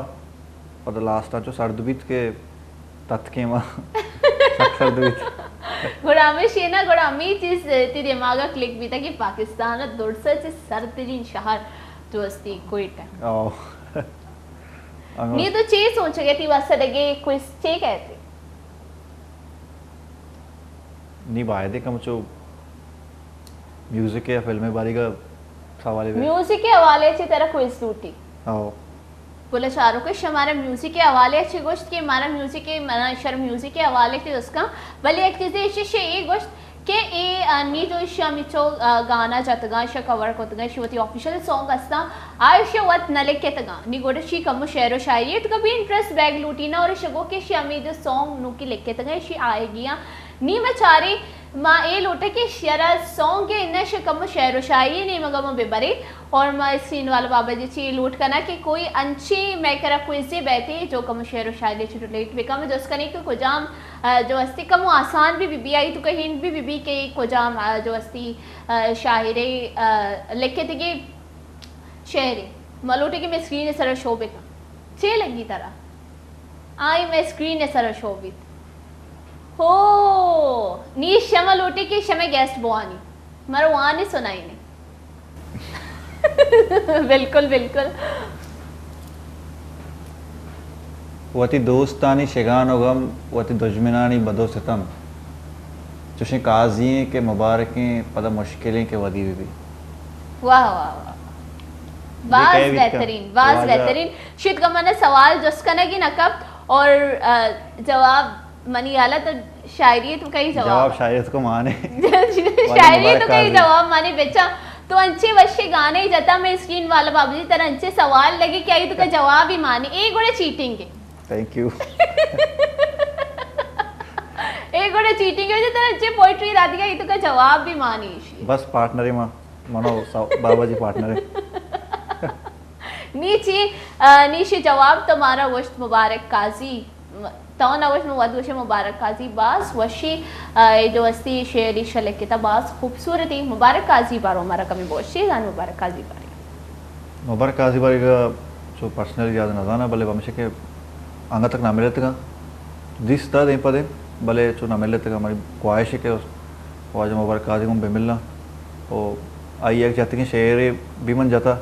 پدا لاسٹ ء چو سرد بیت کہ تتکیں ما سک سرد بیت۔ گڑا ہمیشی نا، گڑا ہمے چیز تی دماغ ء کلک بیتا کہ پاکستان ء درس ء چہ سرترین شہر جو استی کوئٹہ۔ او۔ انگو نی تو چے سوچگ ء تی واسطہ دگے کوئز چے کہتے؟ نی باید کم چو میوزک یا فلم باری کا سوال ہے۔ میوزک کے حوالے سے تیرا کوئز لوٹی۔ او۔ بولا شاہ رخ، شمارا میوزک کے حوالے سے گوشت کہ مارا میوزک کے، منا شر میوزک کے حوالے سے اس کا، بلے ایک چیز ایشی سے یہ گوشت کہ اے، آ، نی جو ایشی ہمیں چو، آ، گانا جتگا، ایشی کور کتگا، ایشی وتی آفیشل سانگ استا، آ ایشی وت نہ لکھتگا۔ نی گوڑا شی کمو شعر و شاعری تو کبھی انٹرسٹ بیگ لوٹی نا، اور ایشی گو کہ ایشی ہمیں جو سانگ نو کی لکھتگا، ایشی آئے گیا۔ نی ما چاری، ما اے لوٹے کہ شعر سانگ کے نش کمو شعر و شاعری نیمگا ما ببرے، اور ما اسکرین والا بابا جی چی لوٹ کنا کہ کوئی انچی میں کرا کوئی سے بیتے جو کمو شعر و شاعری چی ریلیٹ بکم، جس کنے کہ کجام آ، جو استی کمو آسان بھی بی بی، آئی تو کہیں بھی بی بی کہ کجام، آ، جو استی، آ، شاعری، آ، لکھتگی شعری۔ ملوٹے کہ میں اسکرین سر شو بکن۔ چے لگی ترا؟ آئی میں اسکرین سر شو بیت۔ ہو، نی شما لوٹے کہ شما گیسٹ بوانی۔ مرو وانی سنائی نے۔ بالکل، بالکل۔ وتی دوستانی شگان و غم، وتی دژمنانی بد و ستم، چوشیں قاضی ایں کہ مبارکیں، پدا مشکلیں کہ ودی بہ بی۔ واہ، واہ، واہ۔ باز بہترین، باز بہترین۔ شیت گمن سوال جس کنگی نہ کپت اور، آ، جواب منی حالت شاعری تو کئی جواب۔ جواب شاعری تو مانے۔ شاعری تو کئی جواب مانے بچا۔ تو انچے وشے گانے جتا میں اسکرین والا بابا جی ترا انچے سوال لگے کہ آئی تو کا جواب ہی مانے۔ اے گوڑے چیٹنگ ہے۔ Thank you. اے گڑا چیٹنگ ہے، جو ترا اچھے پوئٹری داتی کا، یہ تو کا جواب بھی مانی ایشی۔ بس پارٹنر ہے ماں، منو سا-، بابا جی پارٹنر ہے۔ نی چی، آ، نی شی جواب تو مارا گوشت مبارک قاضی۔ تو نہ گوشت، من وت گوشے مبارک قاضی، باز وشی، آ، اے جو استی شعر ایشا لکھتا، باز خوبصورتی۔ مبارک قاضی بارو مارا کمی بوشی، زان مبارک قاضی باری۔ مبارک قاضی باری کا چو پرسنل یاد نہ زانا، بلے ہمیشہ کہ انگا تک نہ ملتگا، دیستا دیم پہ دیم، بلے چو نہ ملتگا، ہماری خواہش ہے کہ واجہ مبارک قاضی گوں بہ ملاں و آئی یک جتگیں شعرے بھی من جتا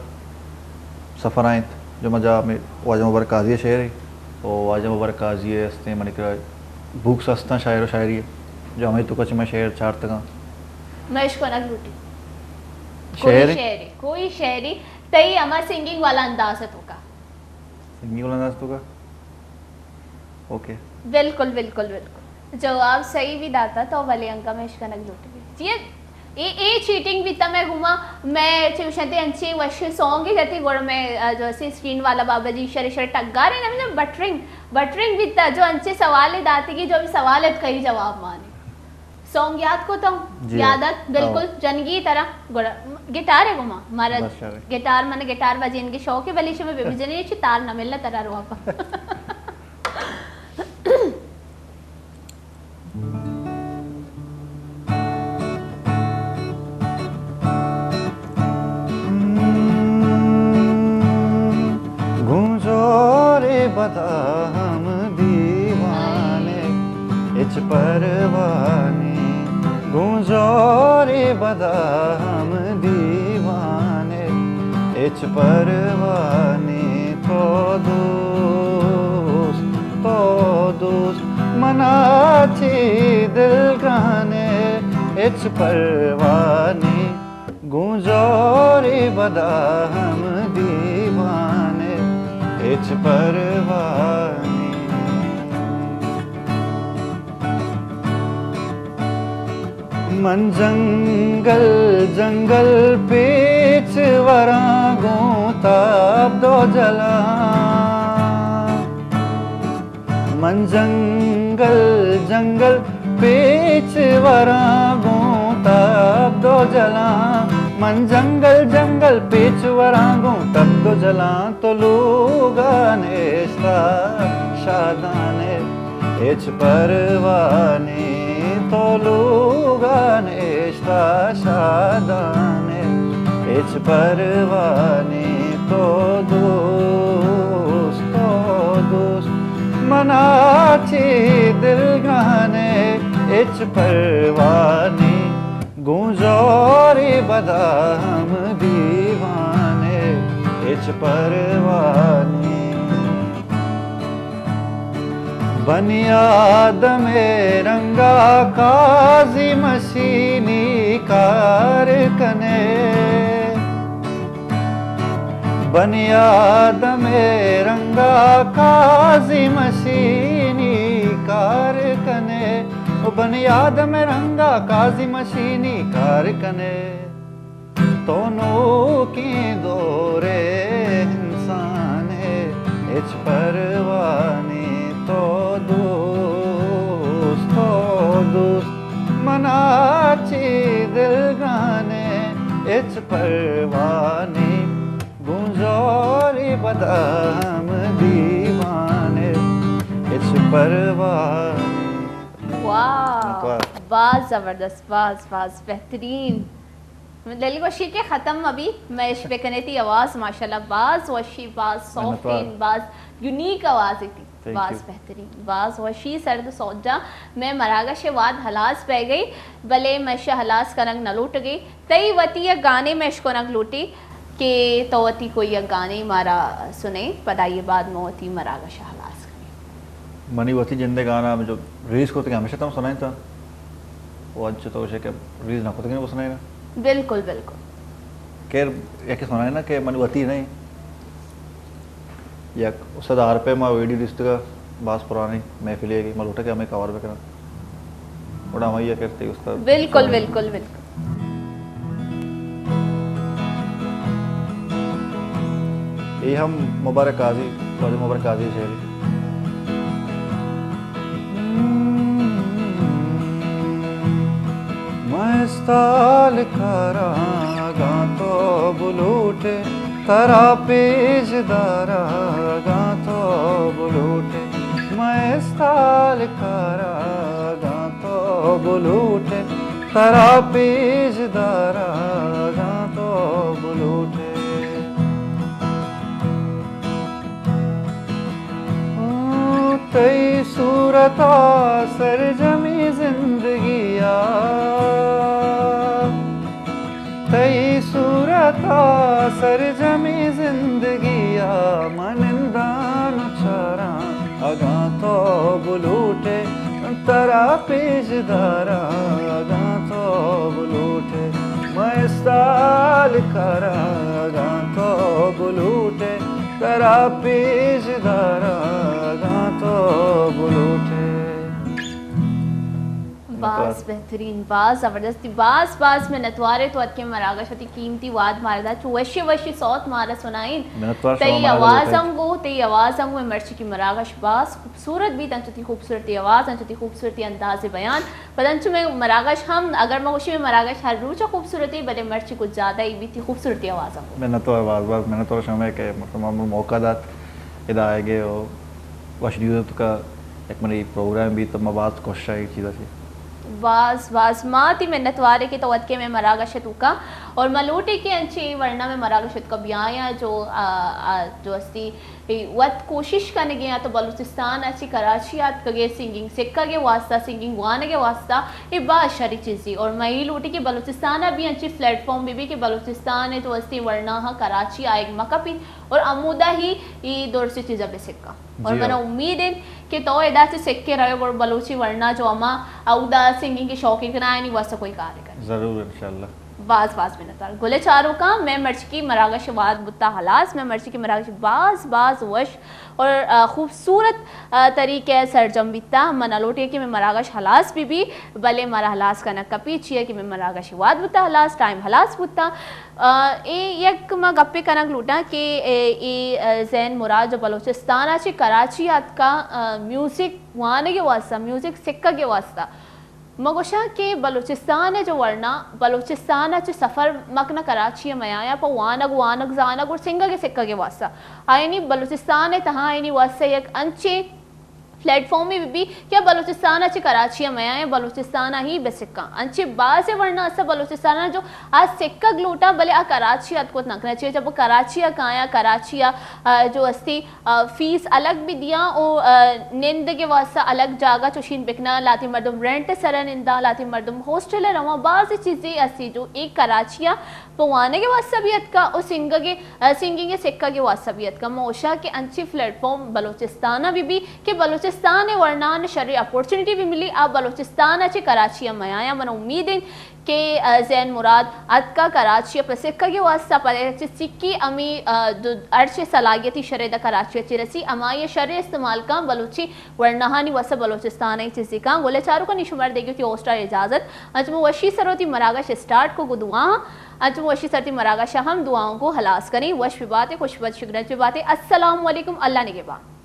سفر آئینت، جو من جا ہمے واجہ مبارک قاضی ءِ شعرے و واجہ مبارک قاضی ءِ استیں منی کرا بوکس استاں شاعر و شاعری ءِ، جو ہمے توکا چہ من شعر چارتگاں۔ مئے اشکنگ لوٹی۔ کوئی شعرے؟ شعرے، کوئی شعرے، تئی ہما سنگنگ والا انداز ءِ توکا۔ سنگنگ والا انداز ءِ توکا؟ اوکے۔ بالکل، بالکل، بالکل۔ جواب صحیح بھی داتا تو، بلے انگا مئے اشکنگ لوٹی۔ جی، اے، اے چیٹنگ بیتا مئے گوما، مئے چے گوشنتے انچیں وشیں سونگے جتی، گڑا مئے، آ، جو اسی اسکرین والا بابا جی شر شر ٹگارے نا، مطلب بٹرنگ، بٹرنگ بیتا، جو انچیں سوالے داتگی، جو ہمے سوال ات کئی جواب مانے۔ سونگ یاد کو تو؟ جی، یاد ات، بالکل، آؤ۔ جنگی طرح۔ گڑا گٹار ہے گوما، مارا بس شر۔ گٹار، من گٹار بجین کے شوق ہے، بلے شمے بے بجنے چی تار نہ ملنا ترا رو آپ۔ گوں زورے بدا ہم دیوانے، ہچ پرواہ نی۔ گوں زورے بدا ہم دیوانے، ہچ پرواہ نی۔ تو دوست، تو دوست، منا چی دل گرانے، ہچ پرواہ نی۔ گوں زورے بدا ہم دیوانے، ہچ پرواہ نی۔ من جنگل جنگل پیچ وراں، گوں تاب دو جلاں۔ من جنگل جنگل پیچ وراں، گوں تاب دو جلاں۔ من جنگل جنگل پیچ وراں، گوں تاب دو جلاں۔ تو لوگا نشتا شادانے، ہچ پرواہ نی۔ تو لوگا نشتا شادانے، ہچ پرواہ نی۔ تو دوست، تو دوست، منا چی دل گرانے، ہچ پرواہ نی۔ گوں زورے بدا ہم دیوانے، ہچ پرواہ نی۔ بنی آدم ءِ رنگا قاضی مشینی کار کنے۔ بنی آدم ءِ رنگا قاضی مشینی کار کنے۔ او بنی آدم ءِ رنگا قاضی مشینی کار کنے۔ تو نوکیں دورے انسانے، ہچ پرواہ نی۔ تو دوست، تو دوست، منا چی دل گرانے، ہچ پرواہ نی۔ گوں زورے بدا ہم دیوانے، ہچ پرواہ نی۔ واہ، منتوار۔ باز زبردست، باز، باز بہترین۔ دلگوشی کہ ختم مبی، مئے اش بکنے۔ تئی آواز ماشاءاللہ باز وشی، باز سافٹ منتوار۔ ایں، باز یونیک آوازے تئی۔ تھینک باز یو۔ بہترین، باز وشی سرد سوجا۔ مئے مراگش ءِ واد ہلاس بہ گئی، بلے مئے شہ ہلاس کنگ نہ لوٹگے۔ تئی وتی یک گانے مئے اشکنگ لوٹی کہ تو وتی کوئی یک گانے مارا سنئے، پدا آئی بعد ما وتی مراگش ءَ ہلاس کنیں۔ منی وتی جندے گانا ہم جو ریلیز کتگیں ہمیشہ تم سنائینتا۔ و انچو تو گوشے کہ ریلیز نہ کتگیں وہ سنائینا۔ بالکل، بالکل۔ خیر، یکے سنائینا کہ منی وتی نہیں۔ یک استاد عارف ءِ ما ویڈیو دیستگا، باز پرانی محفلے گی، ما لوٹا کہ ہمیں کور بکناں۔ گڑا ہمائی ءَ کرتے استاد۔ بالکل، بالکل، بالکل۔ اے ہم مبارک قاضی، واجہ مبارک قاضی شعری۔ استال کاراگاں تو بلوٹے، ترا پیش داراگاں تو بلوٹے، مئے استال کاراگاں تو بلوٹے، ترا پیش داراگاں تو بلوٹے۔ تئی صورتا سرجمی زندگیا، تئی صورتا سرجمی زندگیا، من نندان و چاراں اگاں تو بلوٹے، ترا پیش داراں اگاں تو بلوٹے، مئے استال کاراں اگاں تو بلوٹے، ترا پیش داراں اگاں تو بلوٹے۔ باز بہترین، باز زبردست، باز باز منتوار ء تو اتکے مراگش وتی قیمتی واد مارا دات، چو وشی وشی صوت مارا سنائین۔ منتوار شما تئی منا آواز لوٹائیت۔ ہم گو، تئی آواز ہم گو، مرچی کی مراگش باز خوبصورت بیت، انچو تی خوبصورتی آواز، انچو تی خوبصورتی انداز بیان۔ پدا انچو میں مراگش ہم، اگر ما گوشی میں مراگش ہر روچ خوبصورتی، بلے مرچی کچھ زیادہ ہی بیت، تی خوبصورتی آواز ہم گو۔ منتوار، باز باز منتوار شما کہ مطلب ہم موقع دات ادا آئے گے اور وش دیو تو کا یک منی پروگرام بیت تو ما باز کوشش آئی چیزا چی۔ باز باز ما تی منتوارے کہ تو اتکے میں مراگش توکا اور ما لوٹے کہ انچے ورنا میں مراگش توکا بیایا جو، آ، آ، جو استی وت کوشش کنگے آ تو بلوچستان ء چہ کراچی آتکگے سنگنگ سکگ ء واسطہ، سنگنگ وانگ ء واسطہ اے باز شری چیزی اور ما اے لوٹی کہ بلوچستان ء بھی انچیں پلیٹ فارم بہ بی کہ بلوچستان ء تو استی ورناہاں کراچی آئیگ مہ کپیت اور ہمودا ہی اے درستی چیزا بہ سکا۔ اور جی منا ہاں۔ امید انت کہ تو ادا چہ سکے رہے اور بلوچی ورنا جو ہما اودا سنگنگ کے شوقی کنائنی واسطہ کوئی کارے کن۔ ضرور انشاءاللہ۔ باز باز منتوار۔ گل چاروکاں، میں مرچکی مراگش واد بوتا ہلاس، میں مرچکی مراگش باز باز وش اور، آ، خوبصورت، آ، طریقے سرجم بیتا۔ من لوٹی کہ میں مراگش ہلاس بہ بی، بلے مارا ہلاس کنگ کپی، چیا کہ میں مراگش واد بوتا ہلاس، ٹائم ہلاس بوتا۔ آ، اے یک ما گپے کنگ لوٹاں کہ اے، اے، آ، زین مراد جو بلوچستان ء چہ کراچی آتکا، آ، میوزک وانگ ء واسطہ، میوزک سکگ ء واسطہ۔ ما گوشاں کہ بلوچستان ء جو ورنا، بلوچستان ء چہ سفر مکن کراچی ء میایا پہ وانگ، وانگ زانگ اور سنگگ ء سکگ ء واسطہ۔ آئینی بلوچستان ء تہا آئینی واسطہ یک انچیں پلیٹ فارمے بہ بی کہ بلوچستان ء چہ کراچی ء میایا بلوچستان ء ہی بہ سکاں۔ انچیں بازیں ورنا است بلوچستان ء جو آ سکگ لوٹاں بلے آ کراچی ء اتکوت نہ کناں۔ چیا جب کراچی ء کایاں، کراچی ء، آ، جو استی آ، فیس الگ بہ دیاں او، آ، نندگ ء واسطہ الگ جاگہ چوشیں بکناں، لہتیں مردم رینٹ ء سرا ننداں، لہتیں مردم ہاسٹل ء رواں، بازیں چیزے استی جو اے کراچی ء پہ وانگ ء واسطہ بھی اتکا او سنگگ ء، آ، سنگنگ ء سکگ ء واسطہ بھی اتکا۔ ما گوشاں کہ انچیں پلیٹ فارم بلوچستان ء بہ بی کہ بلوچستان ء ورنان شریں اپورچونیٹی بھی ملی، آ بلوچستان ء چہ کراچی ء میایا۔ من امید انت کہ، آ، زین مراد اتکا کراچی ء پہ سکگ ء واسطہ، پدا چہ سکی ہمے، آ، دو، ہرچے صلاحیتی شرے دا کراچی ء چہ رسی، ہمائی ء شرے استعمال کاں بلوچی ورناہانی واسطہ بلوچستان ء چیزی کاں۔ گل چاروکاں نی شمار دیگی وتی ہوسٹ ء اجازت۔ انچ من وشی سر وتی مراگش اسٹارٹ کو گو دعا، انچ من وشی سر تی مراگش ہم دعاؤں کو ہلاس کنی۔ وش بباتے، خوش بات، شگرنچ بباتے۔ السلام علیکم، اللہ نگہبان۔